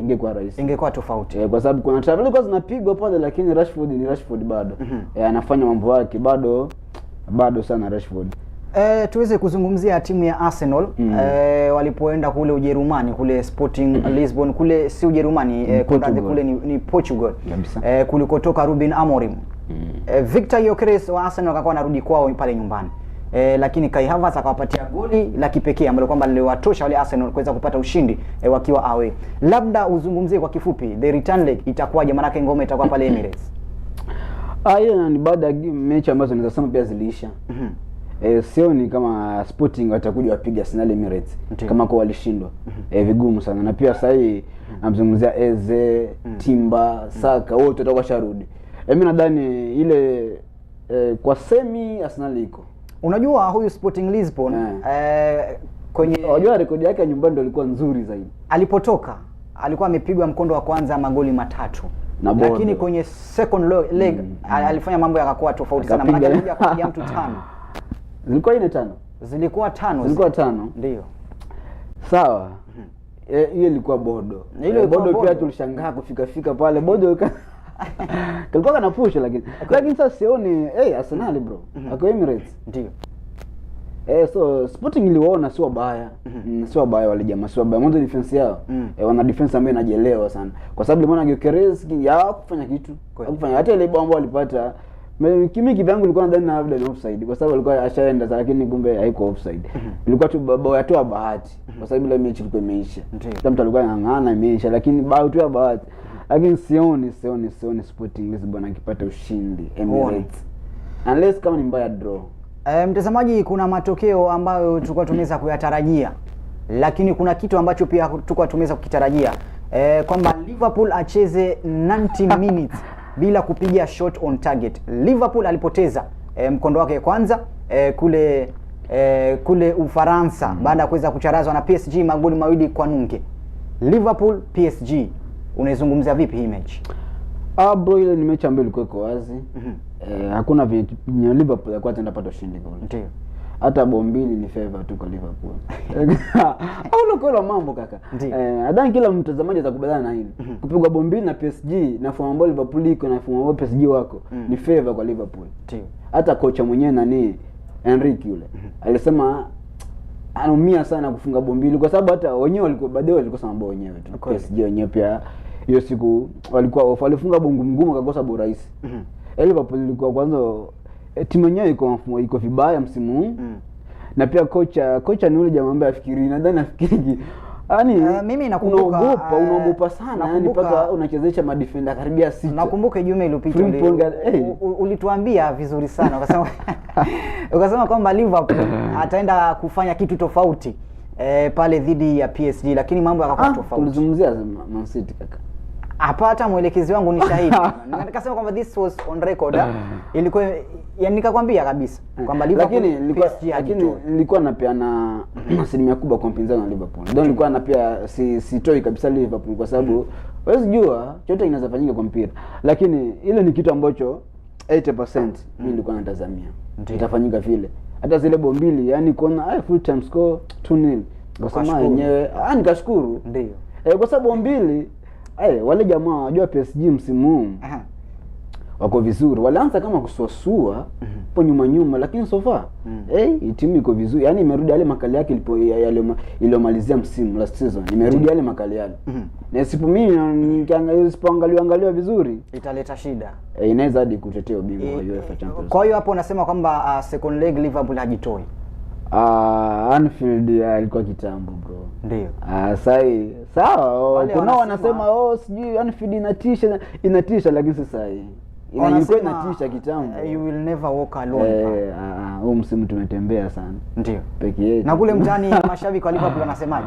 Ingekuwa rahisi. Ingekuwa tofauti. Kwa sababu kuna travel ilikuwa zinapigwa pale, lakini Rashford ni Rashford bado. Anafanya mambo yake bado, bado sana Rashford. Tuweze kuzungumzia timu ya Arsenal, walipoenda kule Ujerumani, kule Sporting Lisbon, kule si Ujerumani, kunradhi, Portugal. kule ni Portugal. Kabisa. Kulikotoka Ruben Amorim. Victor Gyökeres wa Arsenal akakuwa anarudi kwao pale nyumbani. Lakini Kai Havertz akawapatia goli la kipekee ambalo kwamba liliwatosha wale Arsenal kuweza kupata ushindi wakiwa away. Labda uzungumzie kwa kifupi the return leg itakuwaje, maanake ngoma itakuwa pale Emirates. Hiyo ni baada ya mechi ambazo naweza sema pia ziliisha. Sioni kama Sporting watakuja wapiga Arsenal Emirates kama kwa walishindwa. Vigumu sana. Na pia sasa hii namzungumzia Eze, Timber, Saka, wote watakuwa washarudi. Mimi nadhani ile kwa semi Arsenal iko. Unajua huyu Sporting Lisbon, kwenye Unajua rekodi yake ya nyumbani ndio ilikuwa nzuri zaidi. Alipotoka alikuwa amepigwa mkondo wa kwanza magoli 3. Na Bordeaux. Lakini kwenye second leg alifanya mambo yakakuwa tofauti sana. Maana Akapiga. alikuja kupiga mtu 5. Zilikuwa 4 5. Zilikuwa 5. Zilikuwa 5. Ndio. Sawa. Hiyo ilikuwa Bordeaux. Ile ilikuwa Bordeaux pia Bordeaux. tulishangaa kufika fika pale Bordeaux kalikuwa kana push, lakini sasa sioni Arsenal, bro. Ako Emirates. Ndio. So Sporting iliwaona sio wabaya. Sio wabaya wale jamaa, sio wabaya. Mwanzo defense yao. Wana defense ambayo inajielewa sana. Kwa sababu limeona Gyökeres ya kufanya kitu. Hakufanya hata ile bao ambayo walipata. Kimi kivyangu nilikuwa nadhani labda ni offside kwa sababu alikuwa ashaenda, lakini kumbe haiko offside. Ilikuwa tu bao ya tu bahati kwa sababu ile mechi ilikuwa imeisha. Kila mtu alikuwa anang'ang'ana imeisha, lakini bao tu ya bahati. Lakini sioni Sporting Lisbon akipata ushindi Emirates. Unless kama ni mbaya draw. Mtazamaji, kuna matokeo ambayo tulikuwa tumeweza kuyatarajia, lakini kuna kitu ambacho pia tulikuwa tumeweza kukitarajia, kwamba Liverpool acheze 90 minutes bila kupiga shot on target. Liverpool alipoteza mkondo wake kwanza kule Ufaransa baada ya kuweza kucharazwa na PSG magoli 2-0. Liverpool PSG, unaizungumzia vipi hii mechi? Bro, ile ni mechi ambayo ilikuwa iko wazi. Hakuna venye Liverpool alikuwa ataenda pata ushindi kule. Hata bao 2 ni favor tu kwa Liverpool. Au ukweli wa mambo kaka. Nadhani kila mtazamaji atakubaliana na hili. Kupigwa bao 2 na PSG na form ambayo Liverpool iko na form ambayo PSG wako ni favor kwa Liverpool. Hata kocha mwenyewe nani Enrique yule alisema anaumia sana kufunga bao 2 kwa sababu hata wenyewe walikuwa baadaye walikosa mabao wenyewe tu. PSG wenyewe pia hiyo siku walikuwa off, walifunga bao ngumu wakakosa bao rahisi. Liverpool ilikuwa kwanza timu yenyewe iko vibaya msimu huu. Na pia kocha ni yule jamaa ambaye afikiri, nadhani afikiri. Yaani Mimi nakumbuka, unaogopa sana, yani mpaka unachezesha madefender karibia 6. Nakumbuka Ijumaa iliyopita Frimpong ulituambia vizuri sana, ukasema kwamba Liverpool ataenda kufanya kitu tofauti pale dhidi ya PSG, lakini mambo yakakuwa tofauti. Tulizungumzia Man City kaka. Hapa hata mwelekezi wangu ni shahidi. Nikasema kwamba this was on record. Ilikuwa yani nikakwambia kabisa kwamba Liverpool Lakini PSG hajitoi. nilikuwa napeana asilimia kubwa kwa mpinzani wa Liverpool. Ndio nilikuwa na pia sitoi kabisa Liverpool kwa sababu huwezi jua chochote kinaweza fanyika kwa mpira. Lakini ile ni kitu ambacho 80% mimi nilikuwa natazamia. Itafanyika vile. Hata zile bao 2, yani kuona full time score 2-0. Nikasema Ukashukuru. yenyewe, nikashukuru. Ndio. Kwa sababu bao 2, wale jamaa wajua PSG msimu huu. Wako vizuri, walianza kama kusuasua hapo nyuma nyuma, lakini so far timu iko vizuri, yaani imerudi yale makali yake iliyomalizia msimu last season, imerudi yale makali yale. Na sipo mimi nikiangalia, sipoangaliwa angaliwa vizuri italeta shida, inaweza hadi kutetea ubingwa wa UEFA Champions. Kwa hiyo hapo unasema kwamba second leg Liverpool hajitoi. Anfield alikuwa kitambo bro. Ndio. Sai sawa, kuna wanasema oh sijui Anfield inatisha inatisha, lakini sasa hii ilikuwa inatisha kitambo. You will never walk alone. Huu msimu tumetembea sana. Ndio. Peke yetu. Na kule mtaani mashabiki wa Liverpool wanasemaje?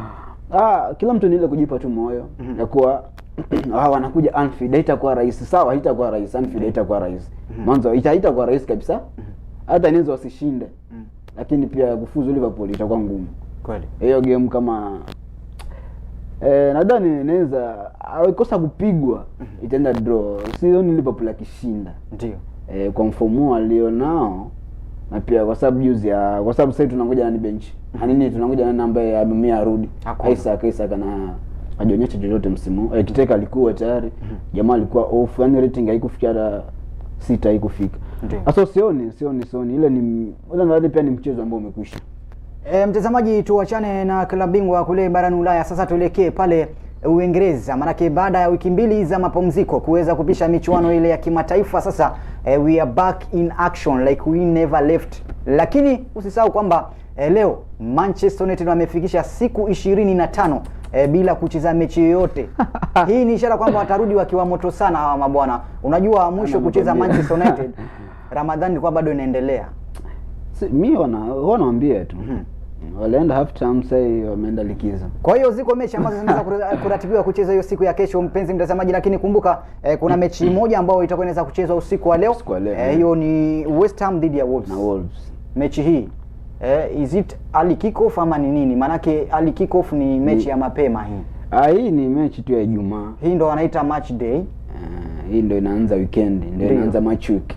Kila mtu ni ile kujipa tu moyo ya kuwa wanakuja Anfield haitakuwa rahisi. Sawa, haitakuwa rahisi. Anfield haitakuwa rahisi. Mwanzo haitakuwa rahisi kabisa. Hata inaweza wasishinde. Lakini pia kufuzu Liverpool itakuwa ngumu. Kweli. Hiyo game kama nadhani inaweza aikosa kupigwa, itaenda draw. Sioni Liverpool akishinda. Ndio. Kwa mfumo alionao na pia kwa sababu juzi kwa sababu sasa tunangoja nani bench. Nini tunangoja nani ambaye ameumia arudi. Isaac na hajaonyesha chochote msimu. Kiteka alikuwa tayari. Jamaa alikuwa off, yani rating haikufikia hata 6 haikufika. Sasa sioni ile ni ile nadhani pia ni mchezo ambao umekwisha. Mtazamaji, tuachane na klabu bingwa kule barani Ulaya, sasa tuelekee pale Uingereza, maanake baada ya wiki mbili za mapumziko kuweza kupisha michuano ile ya kimataifa, sasa we are back in action like we never left. Lakini usisahau kwamba leo Manchester United wamefikisha siku 25 bila kucheza mechi yoyote. Hii ni ishara kwamba watarudi wakiwa moto sana hawa mabwana. Unajua mwisho kucheza Manchester United Ramadhani ilikuwa bado inaendelea. Si, mimi wanaambia tu. Walienda half time, sasa wameenda likizo. Kwa hiyo ziko mechi ambazo zinaweza kuratibiwa kucheza hiyo siku ya kesho, mpenzi mtazamaji, lakini kumbuka kuna mechi moja ambayo itakuwa inaweza kuchezwa usiku wa leo. Hiyo ni West Ham dhidi ya Wolves. Na Wolves. Mechi hii is it early kick-off ama ni nini? Manake early kick-off ni mechi ya mapema hii. Hii ni mechi tu ya Ijumaa. Hii ndo wanaita match day. Hii ndo inaanza weekend, ndio inaanza match week.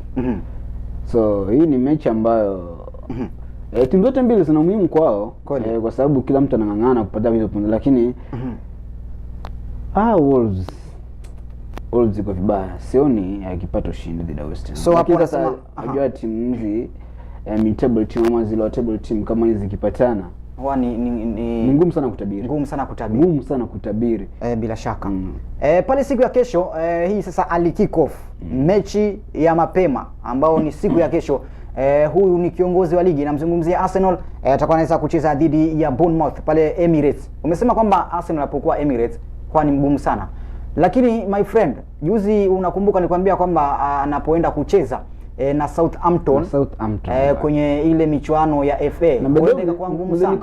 So hii ni mechi ambayo timu zote mbili zina umuhimu kwao, kwa sababu kila mtu anang'ang'ana kupata hizo points, lakini Wolves iko vibaya. Sioni akipata ushindi dhidi ya West Ham. So hapo sasa unajua timu hizi mid table team ama zile table team kama hizi zikipatana huwa ni ngumu sana kutabiri. Ngumu sana kutabiri. Ngumu sana kutabiri. Bila shaka. Pale siku ya kesho hii sasa early kick-off, mechi ya mapema ambao ni siku ya kesho. Huyu ni kiongozi wa ligi, namzungumzia Arsenal, atakuwa anaweza kucheza dhidi ya Bournemouth pale Emirates. Umesema kwamba Arsenal anapokuwa Emirates kwa ni mgumu sana. Lakini my friend, juzi unakumbuka nilikwambia kwamba anapoenda kucheza na Southampton, kwenye ile michuano ya FA huenda ikakuwa ngumu sana.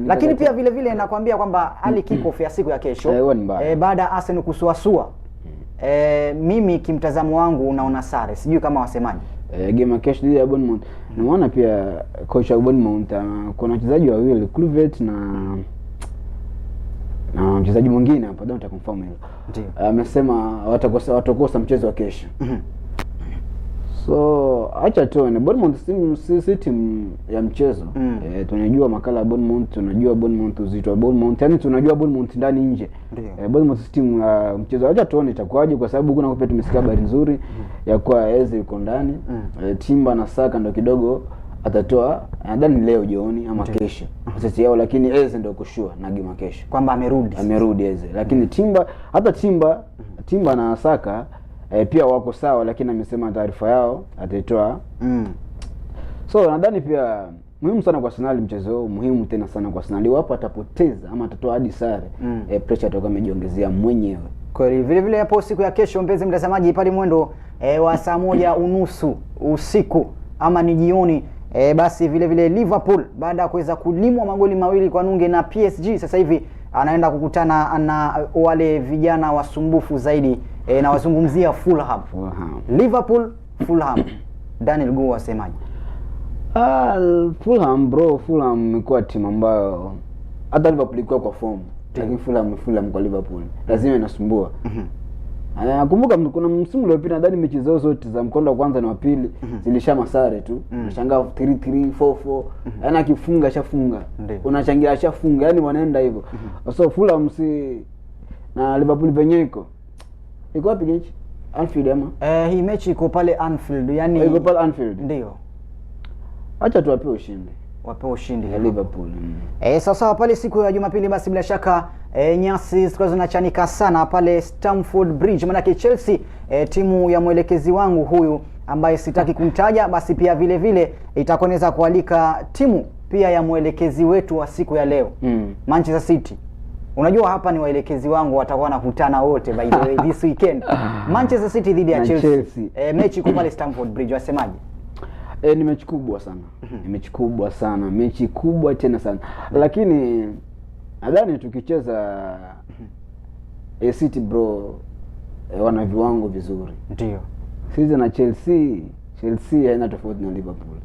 Lakini pia vile vile nakwambia kwamba early kick-off ya siku ya kesho baada ya Arsenal kusuasua, mimi kimtazamo wangu unaona sare, sijui kama wasemaje. Game ya kesho dhidi ya Bournemouth. Nimeona pia kocha wa Bournemouth kuna wachezaji wawili, Kluivert na mchezaji mwingine hapa, don't confirm hilo. Amesema watakosa mchezo wa kesho. So acha tuone. Bournemouth si timu ya mchezo. Tunajua makala ya Bournemouth, tunajua Bournemouth uzito wa Bournemouth, yani tunajua Bournemouth ndani nje. Bournemouth si timu ya mchezo. Acha tuone itakuwaje, kwa sababu kuna kupia tumesikia habari nzuri ya kuwa Eze yuko ndani. Timba na Saka ndo kidogo atatoa nadhani leo jioni ama kesho. Sisi yao, lakini Eze ndo kushua na game kesho kwamba amerudi. Amerudi Eze. Lakini Timba, hata Timba na Saka pia wako sawa, lakini amesema taarifa yao ataitoa. So nadhani pia muhimu sana kwa Arsenal mchezo, muhimu tena sana kwa Arsenal. Iwapo atapoteza ama atatoa hadi sare, pressure atakuwa amejiongezea mwenyewe. Kweli vile vile hapo siku ya kesho, mpenzi mtazamaji, pale mwendo wa saa 1:30 usiku ama ni jioni, basi vile vile Liverpool baada ya kuweza kulimwa magoli 2-0 na PSG, sasa hivi anaenda kukutana na wale vijana wasumbufu zaidi, na wazungumzia Fulham. Liverpool Fulham. Daniel Go wasemaje? Fulham bro, Fulham imekuwa timu ambayo hata Liverpool ilikuwa kwa form, lakini Fulham kwa Liverpool lazima inasumbua. Nakumbuka kuna msimu uliopita nadhani mechi zao zote za mkondo wa kwanza na wa pili zilisha masare tu. Unashangaa 3-3, 4-4. Yaani akifunga ashafunga. Unachangia ashafunga, yaani wanaenda hivyo. So Fulham si na Liverpool venyewe iko. Iko wapi mechi? Anfield ama Hii mechi iko pale Anfield, yani iko pale Anfield. Ndio. Acha tuwape ushindi. Wapewe ushindi ya Liverpool. Sasa pale siku ya Jumapili basi bila shaka nyasi zitakuwa zinachanika sana pale Stamford Bridge, maanake Chelsea timu ya mwelekezi wangu huyu ambaye sitaki kumtaja, basi pia vile vile itakuwa inaweza kualika timu pia ya mwelekezi wetu wa siku ya leo Manchester City. Unajua hapa ni waelekezi wangu watakuwa wanakutana wote by the way this weekend. Manchester City dhidi ya Na Chelsea. Chelsea. Mechi iko pale Stamford Bridge, wasemaje? Ni mechi kubwa sana. Ni mechi kubwa sana, mechi kubwa tena sana. Lakini nadhani tukicheza City bro, wana viwango vizuri. Ndio. Sisi na Chelsea, Chelsea haina tofauti na Liverpool.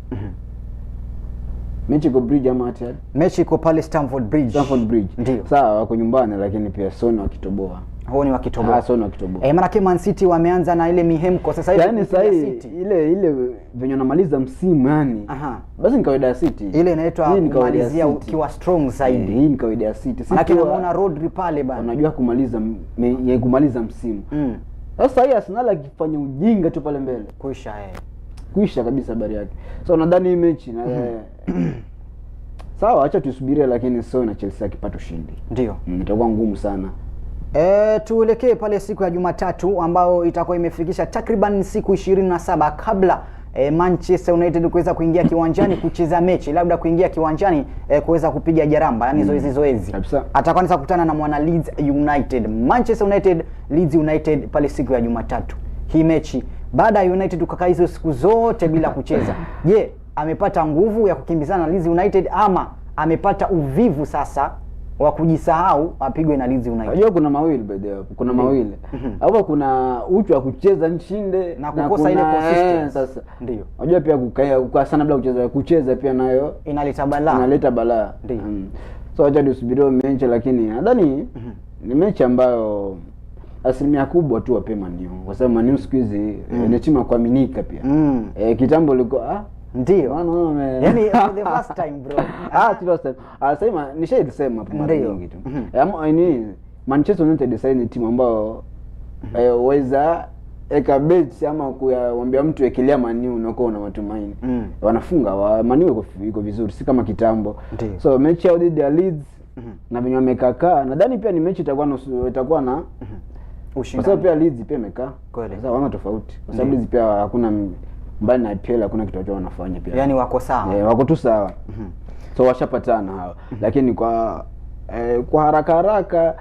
Mechi iko Bridge ama Etihad? Mechi iko pale Stamford Bridge. Stamford Bridge. Ndio. Sawa, wako nyumbani lakini pia Son wakitoboa. Huo ni wakitoboa. Son wakitoboa. Maanake Man City wameanza na ile mihemko sasa hivi. Yaani sasa kupiga hii City. ile venye wanamaliza msimu yani. Aha. Basi ni kawaida ya City. Ile inaitwa Hii ni kawaida ya kumalizia City. ukiwa strong zaidi. Hii ni kawaida ya City. City Maanake namuona Rodri pale bana. Wanajua kumaliza kumaliza msimu. Sasa hii Arsenal akifanya ujinga tu pale mbele. Kuisha Kuisha kabisa habari yake. So nadhani hii mechi na sawa, acha tusubirie, lakini sio na Chelsea akipata ushindi. Ndio. Itakuwa ngumu sana. Tuelekee pale siku ya Jumatatu ambayo itakuwa imefikisha takriban siku 27 kabla Manchester United kuweza kuingia kiwanjani kucheza mechi, labda kuingia kiwanjani kuweza kupiga jaramba, yani zoezi zoezi. Kabisa. Atakuwa anaweza kukutana na mwana Leeds United. Manchester United Leeds United pale siku ya Jumatatu. Hii mechi baada ya United kukaa hizo siku zote bila kucheza. Je, amepata nguvu ya kukimbizana na Leeds United ama amepata uvivu sasa wa kujisahau apigwe na Leeds United? Unajua kuna mawili by the way, kuna mawili. Hapo kuna uchu wa kucheza nshinde na kukosa ile consistency. Sasa. Ndio. Unajua pia kukaa sana bila kucheza pia nayo inaleta balaa. Inaleta balaa. Ndio. So acha tusubirie mechi, lakini nadhani ni mechi ambayo asilimia kubwa tu wape Man U, kwa sababu Man U siku hizi ni timu ya kuaminika pia. Kitambo ilikuwa ndio. Yaani for the first time bro. Si first time. Sema nishaisema hapo mara nyingi tu. Ni Manchester United sasa ni timu ambayo waweza eka bet ama kuambia mtu ekelea Man U unakuwa una matumaini. Wanafunga Man U iko vizuri, si kama kitambo. Ndiyo. So mechi yao dhidi ya Leeds na venye wamekaa, nadhani pia ni mechi itakuwa na ushindani. Kwa sababu pia Leeds pia imekaa. Sasa wana tofauti. Kwa sababu Leeds pia hakuna mbali na IPL hakuna kitu ambacho wanafanya pia. Yaani wako sawa. Wako tu sawa. So washapatana hawa. Lakini kwa haraka haraka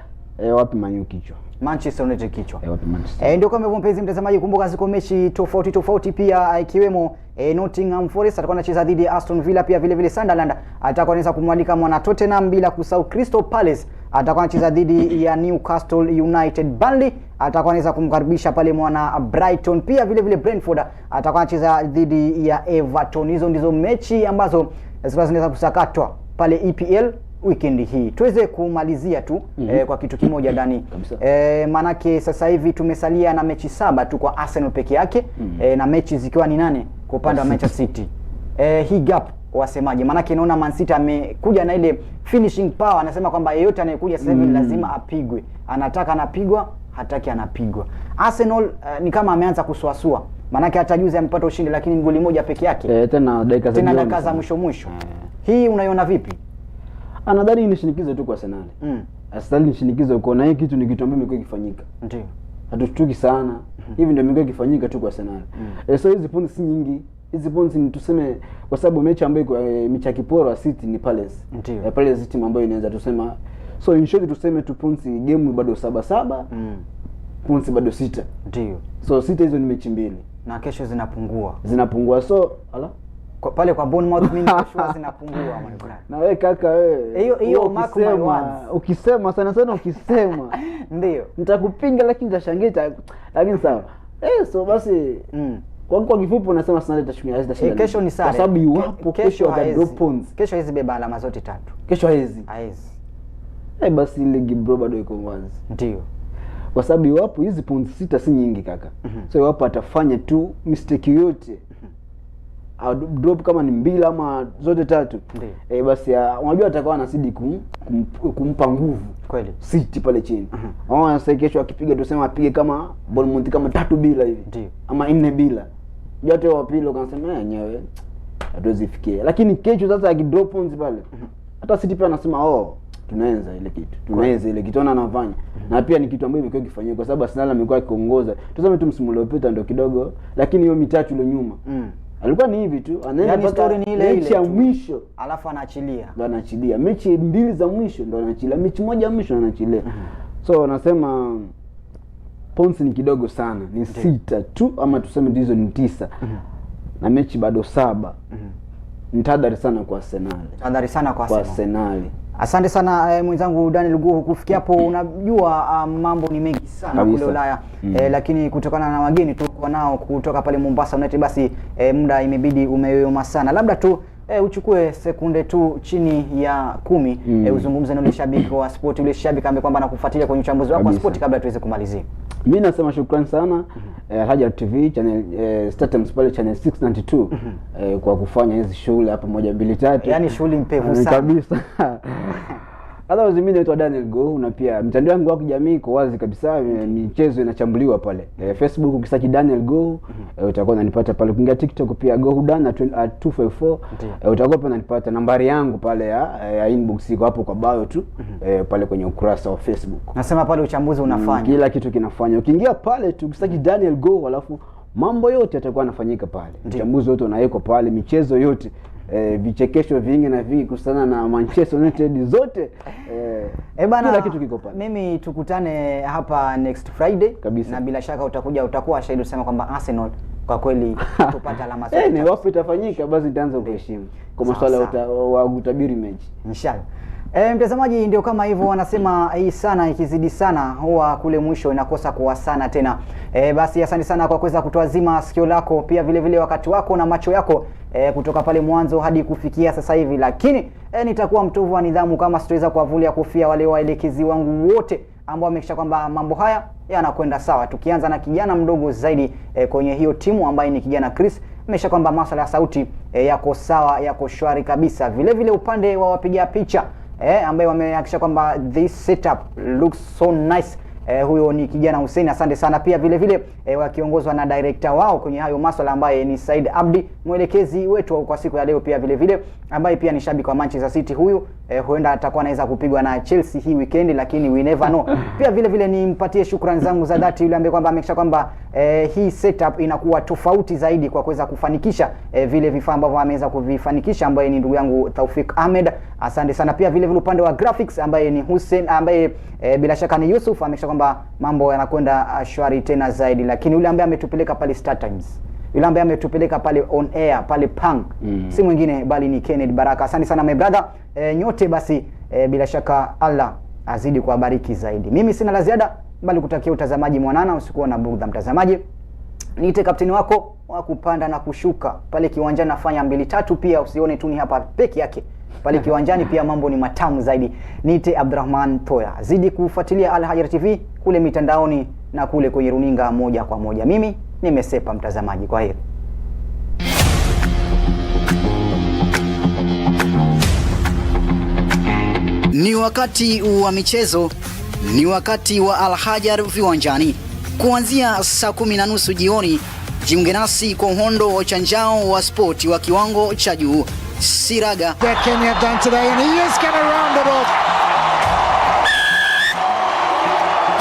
wapi Man U kichwa? Manchester United kichwa. Wapi Manchester? Ndio kama hivyo mpenzi mtazamaji, kumbuka ziko mechi tofauti tofauti pia ikiwemo Nottingham Forest atakuwa anacheza dhidi ya Aston Villa, pia vile vile Sunderland atakuwa anaweza kumwalika mwana Tottenham, bila kusahau Crystal Palace atakuwa anacheza dhidi ya Newcastle United. Burnley atakuwa anaweza kumkaribisha pale mwana Brighton, pia vile vile Brentford atakuwa anacheza dhidi ya Everton. Hizo ndizo mechi ambazo zinaweza kusakatwa pale EPL weekend hii. Tuweze kumalizia tu kwa kitu kimoja Dani. Manake sasa hivi tumesalia na mechi 7 tu kwa Arsenal peke yake, na mechi zikiwa ni 8 kwa upande wa Manchester City. Hii gap wasemaje? Manake naona Man City amekuja na ile finishing power, anasema kwamba yeyote anayekuja sasa hivi lazima apigwe. Anataka anapigwa, hataki anapigwa. Arsenal ni kama ameanza kusuasua. Manake hata juzi amepata ushindi lakini goli moja peke yake. Tena dakika za dakika za mwisho mwisho. Hii unaiona vipi? Anadhani ni shinikizo tu kwa Arsenal. Arsenal ni shinikizo kwa na hii kitu ni kitu ambacho imekuwa ikifanyika. Ndio. Hatushtuki sana. Hivi ndio imekuwa ikifanyika tu kwa Arsenal. So hizi points si nyingi. Hizi points ni tuseme kwa sababu mechi ambayo iko mechi ya kiporo wa City ni Palace. Ndio. Palace timu ambayo inaweza tusema, so in short tuseme tu points game bado 7-7. Points bado 6. Ndio. So 6 hizo ni mechi 2. Na kesho zinapungua. Zinapungua so ala kwa pale kwa Bournemouth mimi nikoshua zinapungua my brother. Na wewe kaka wewe. Hiyo mark my words. Ukisema sana sana ukisema. Ndio. Nitakupinga lakini nitashangaa lakini sawa. So basi kwa kifupi unasema Arsenal itashinda. Kesho ni sare. Kwa sababu iwapo kesho ata drop points. Kesho hizi beba alama zote 3. Kesho haizi. Haizi. Basi ligi bro bado iko wazi. Ndio. Kwa sababu iwapo hizi points 6 si nyingi kaka. So iwapo atafanya tu mistake yote Drop kama ni mbili ama zote tatu, basi unajua atakuwa anazidi kumpa nguvu kweli City pale chini. Unaona sasa kesho akipiga, tuseme apige kama Bournemouth kama 3-0 hivi ama 4-0, yote wa pili wakasema yenyewe hatuwezi fikia. Lakini kesho sasa akidrop points pale, hata City pia anasema oh, tunaweza ile kitu, tunaweza ile kitu, anafanya. Na pia ni kitu ambacho imekuwa ikifanyika kwa sababu Arsenal amekuwa akiongoza. Tuseme tu msimu uliopita ndio kidogo, lakini hiyo mitatu ile nyuma alikuwa ni hivi tu, anaenda yani story ni ile ile mechi ya mwisho alafu anaachilia, ndo anaachilia mechi mbili za mwisho, ndo anaachilia mechi moja ya mwisho anaachilia. So nasema points ni kidogo sana, ni 6 tu ama tuseme hizo ni 9 na mechi bado 7. Ni tahadhari sana kwa Arsenal, tahadhari sana kwa Arsenal. Asante sana mwenzangu Daniel Guhu. Kufikia hapo unajua mambo ni mengi sana kule Ulaya. Lakini kutokana na wageni tulikuwa nao kutoka pale Mombasa United, basi muda imebidi umeyoma sana. Labda tu uchukue sekunde tu chini ya 10 uzungumze na yule shabiki wa sport, yule shabiki ambaye kwamba anakufuatilia kwenye uchambuzi wako wa sport kabla tuweze kumalizia. Mimi nasema shukrani sana Hajar TV channel, Star Times pale channel 692 kwa kufanya hizi shughuli hapa 1 2 3. Yaani shughuli mpevu sana kabisa. Otherwise mimi naitwa Daniel Go, na pia mtandao wangu wa kijamii iko wazi kabisa, michezo inachambuliwa pale. Facebook ukisearch Daniel Go utakuwa unanipata pale. Ukiingia TikTok pia Go Hudan 254 utakuwa pia unanipata. Nambari yangu pale ya inbox iko hapo kwa bio tu pale kwenye ukurasa wa Facebook. Nasema pale uchambuzi unafanya. Kila kitu kinafanya. Ukiingia pale tu ukisearch Daniel Go alafu mambo yote yatakuwa yanafanyika pale. Uchambuzi wote unawekwa pale, michezo yote. Vichekesho vingi na vingi kuhusiana na Manchester United zote, bana, kila kitu kiko pale. Mimi tukutane hapa next Friday kabisa, na bila shaka utakuja, utakuwa shahidi usema kwamba Arsenal kwa kweli tupata alama zote. Ni wapi itafanyika basi nitaanza kuheshimu kwa masuala ya kutabiri mechi inshallah. Mtazamaji, ndio kama hivyo wanasema, hii sana ikizidi sana huwa kule mwisho inakosa kuwa sana tena. Basi asante sana kwa kuweza kutuazima sikio lako, pia vile vile wakati wako na macho yako kutoka pale mwanzo hadi kufikia sasa hivi. Lakini nitakuwa mtovu wa nidhamu kama sitoweza kuwavulia kofia wale waelekezi wangu wote ambao wamehakikisha kwamba mambo haya yanakwenda sawa, tukianza na kijana mdogo zaidi kwenye hiyo timu ambaye ni kijana Chris, amesha kwamba masuala ya sauti yako sawa, yako shwari kabisa. Vile vile upande wa wapiga picha ambaye wamehakikisha kwamba this setup looks so nice. Huyo ni kijana Hussein, asante sana. Pia vile vile wakiongozwa na director wao kwenye hayo masuala ambaye ni Said Abdi, mwelekezi wetu kwa siku ya leo, pia vile vile ambaye pia ni shabiki wa Manchester City. Huyu huenda atakuwa anaweza kupigwa na Chelsea hii weekend, lakini we never know. Pia vile vile nimpatie shukrani zangu za dhati yule ambaye kwamba amehakikisha kwamba hii setup inakuwa tofauti zaidi kwa kuweza kufanikisha vile vifaa ambavyo ameweza kuvifanikisha, ambaye ni ndugu yangu Taufik Ahmed, asante sana. Pia vile vile upande wa graphics ambaye ni Hussein, ambaye bila shaka ni Yusuf, amehakikisha kwamba mambo yanakwenda shwari tena zaidi. Lakini yule ambaye ametupeleka pale Star Times, yule ambaye ametupeleka pale on air pale Pang, si mwingine bali ni Kenneth Baraka. Asante sana my brother. Nyote basi bila shaka Allah azidi kuwabariki zaidi. Mimi sina la ziada bali kutakia utazamaji mwanana, usikuwa na bugdha mtazamaji. Niite kapteni wako wa kupanda na kushuka pale kiwanjani, nafanya 2 3 pia, usione tu ni hapa peke yake. Pale kiwanjani pia mambo ni matamu zaidi. Niite Abdurrahman Toya. Zidi kufuatilia Al Hajar TV kule mitandaoni na kule kwenye runinga moja kwa moja. Mimi nimesepa mtazamaji, kwa heri. Ni wakati wa michezo, ni wakati wa Al Hajar viwanjani. Kuanzia saa 10:30 jioni, jiunge nasi kwa uhondo wa uchanjao wa spoti wa kiwango cha juu. Siraga. That Kenya have done today, and he is going to round it off.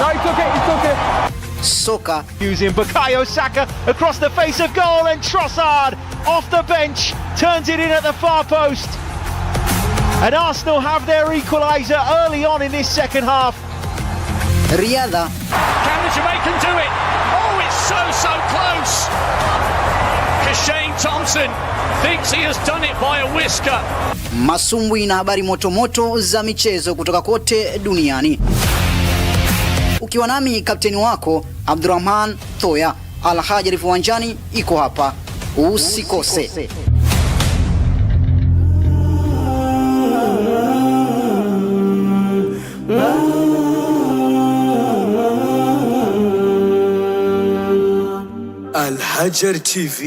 No, it's okay, it's okay. Soka. Using Bukayo Saka across the face of goal, and Trossard off the bench turns it in at the far post. And Arsenal have their equaliser early on in this second half. Riadha. Can the Jamaican do it? Oh, it's so close. Kashane Thompson thinks he has done it by a whisker. Masumbwi na habari motomoto za michezo kutoka kote duniani. Ukiwa nami kapteni wako Abdurrahman Toya. Al Hajar viwanjani iko hapa. Usikose. Al Hajar TV.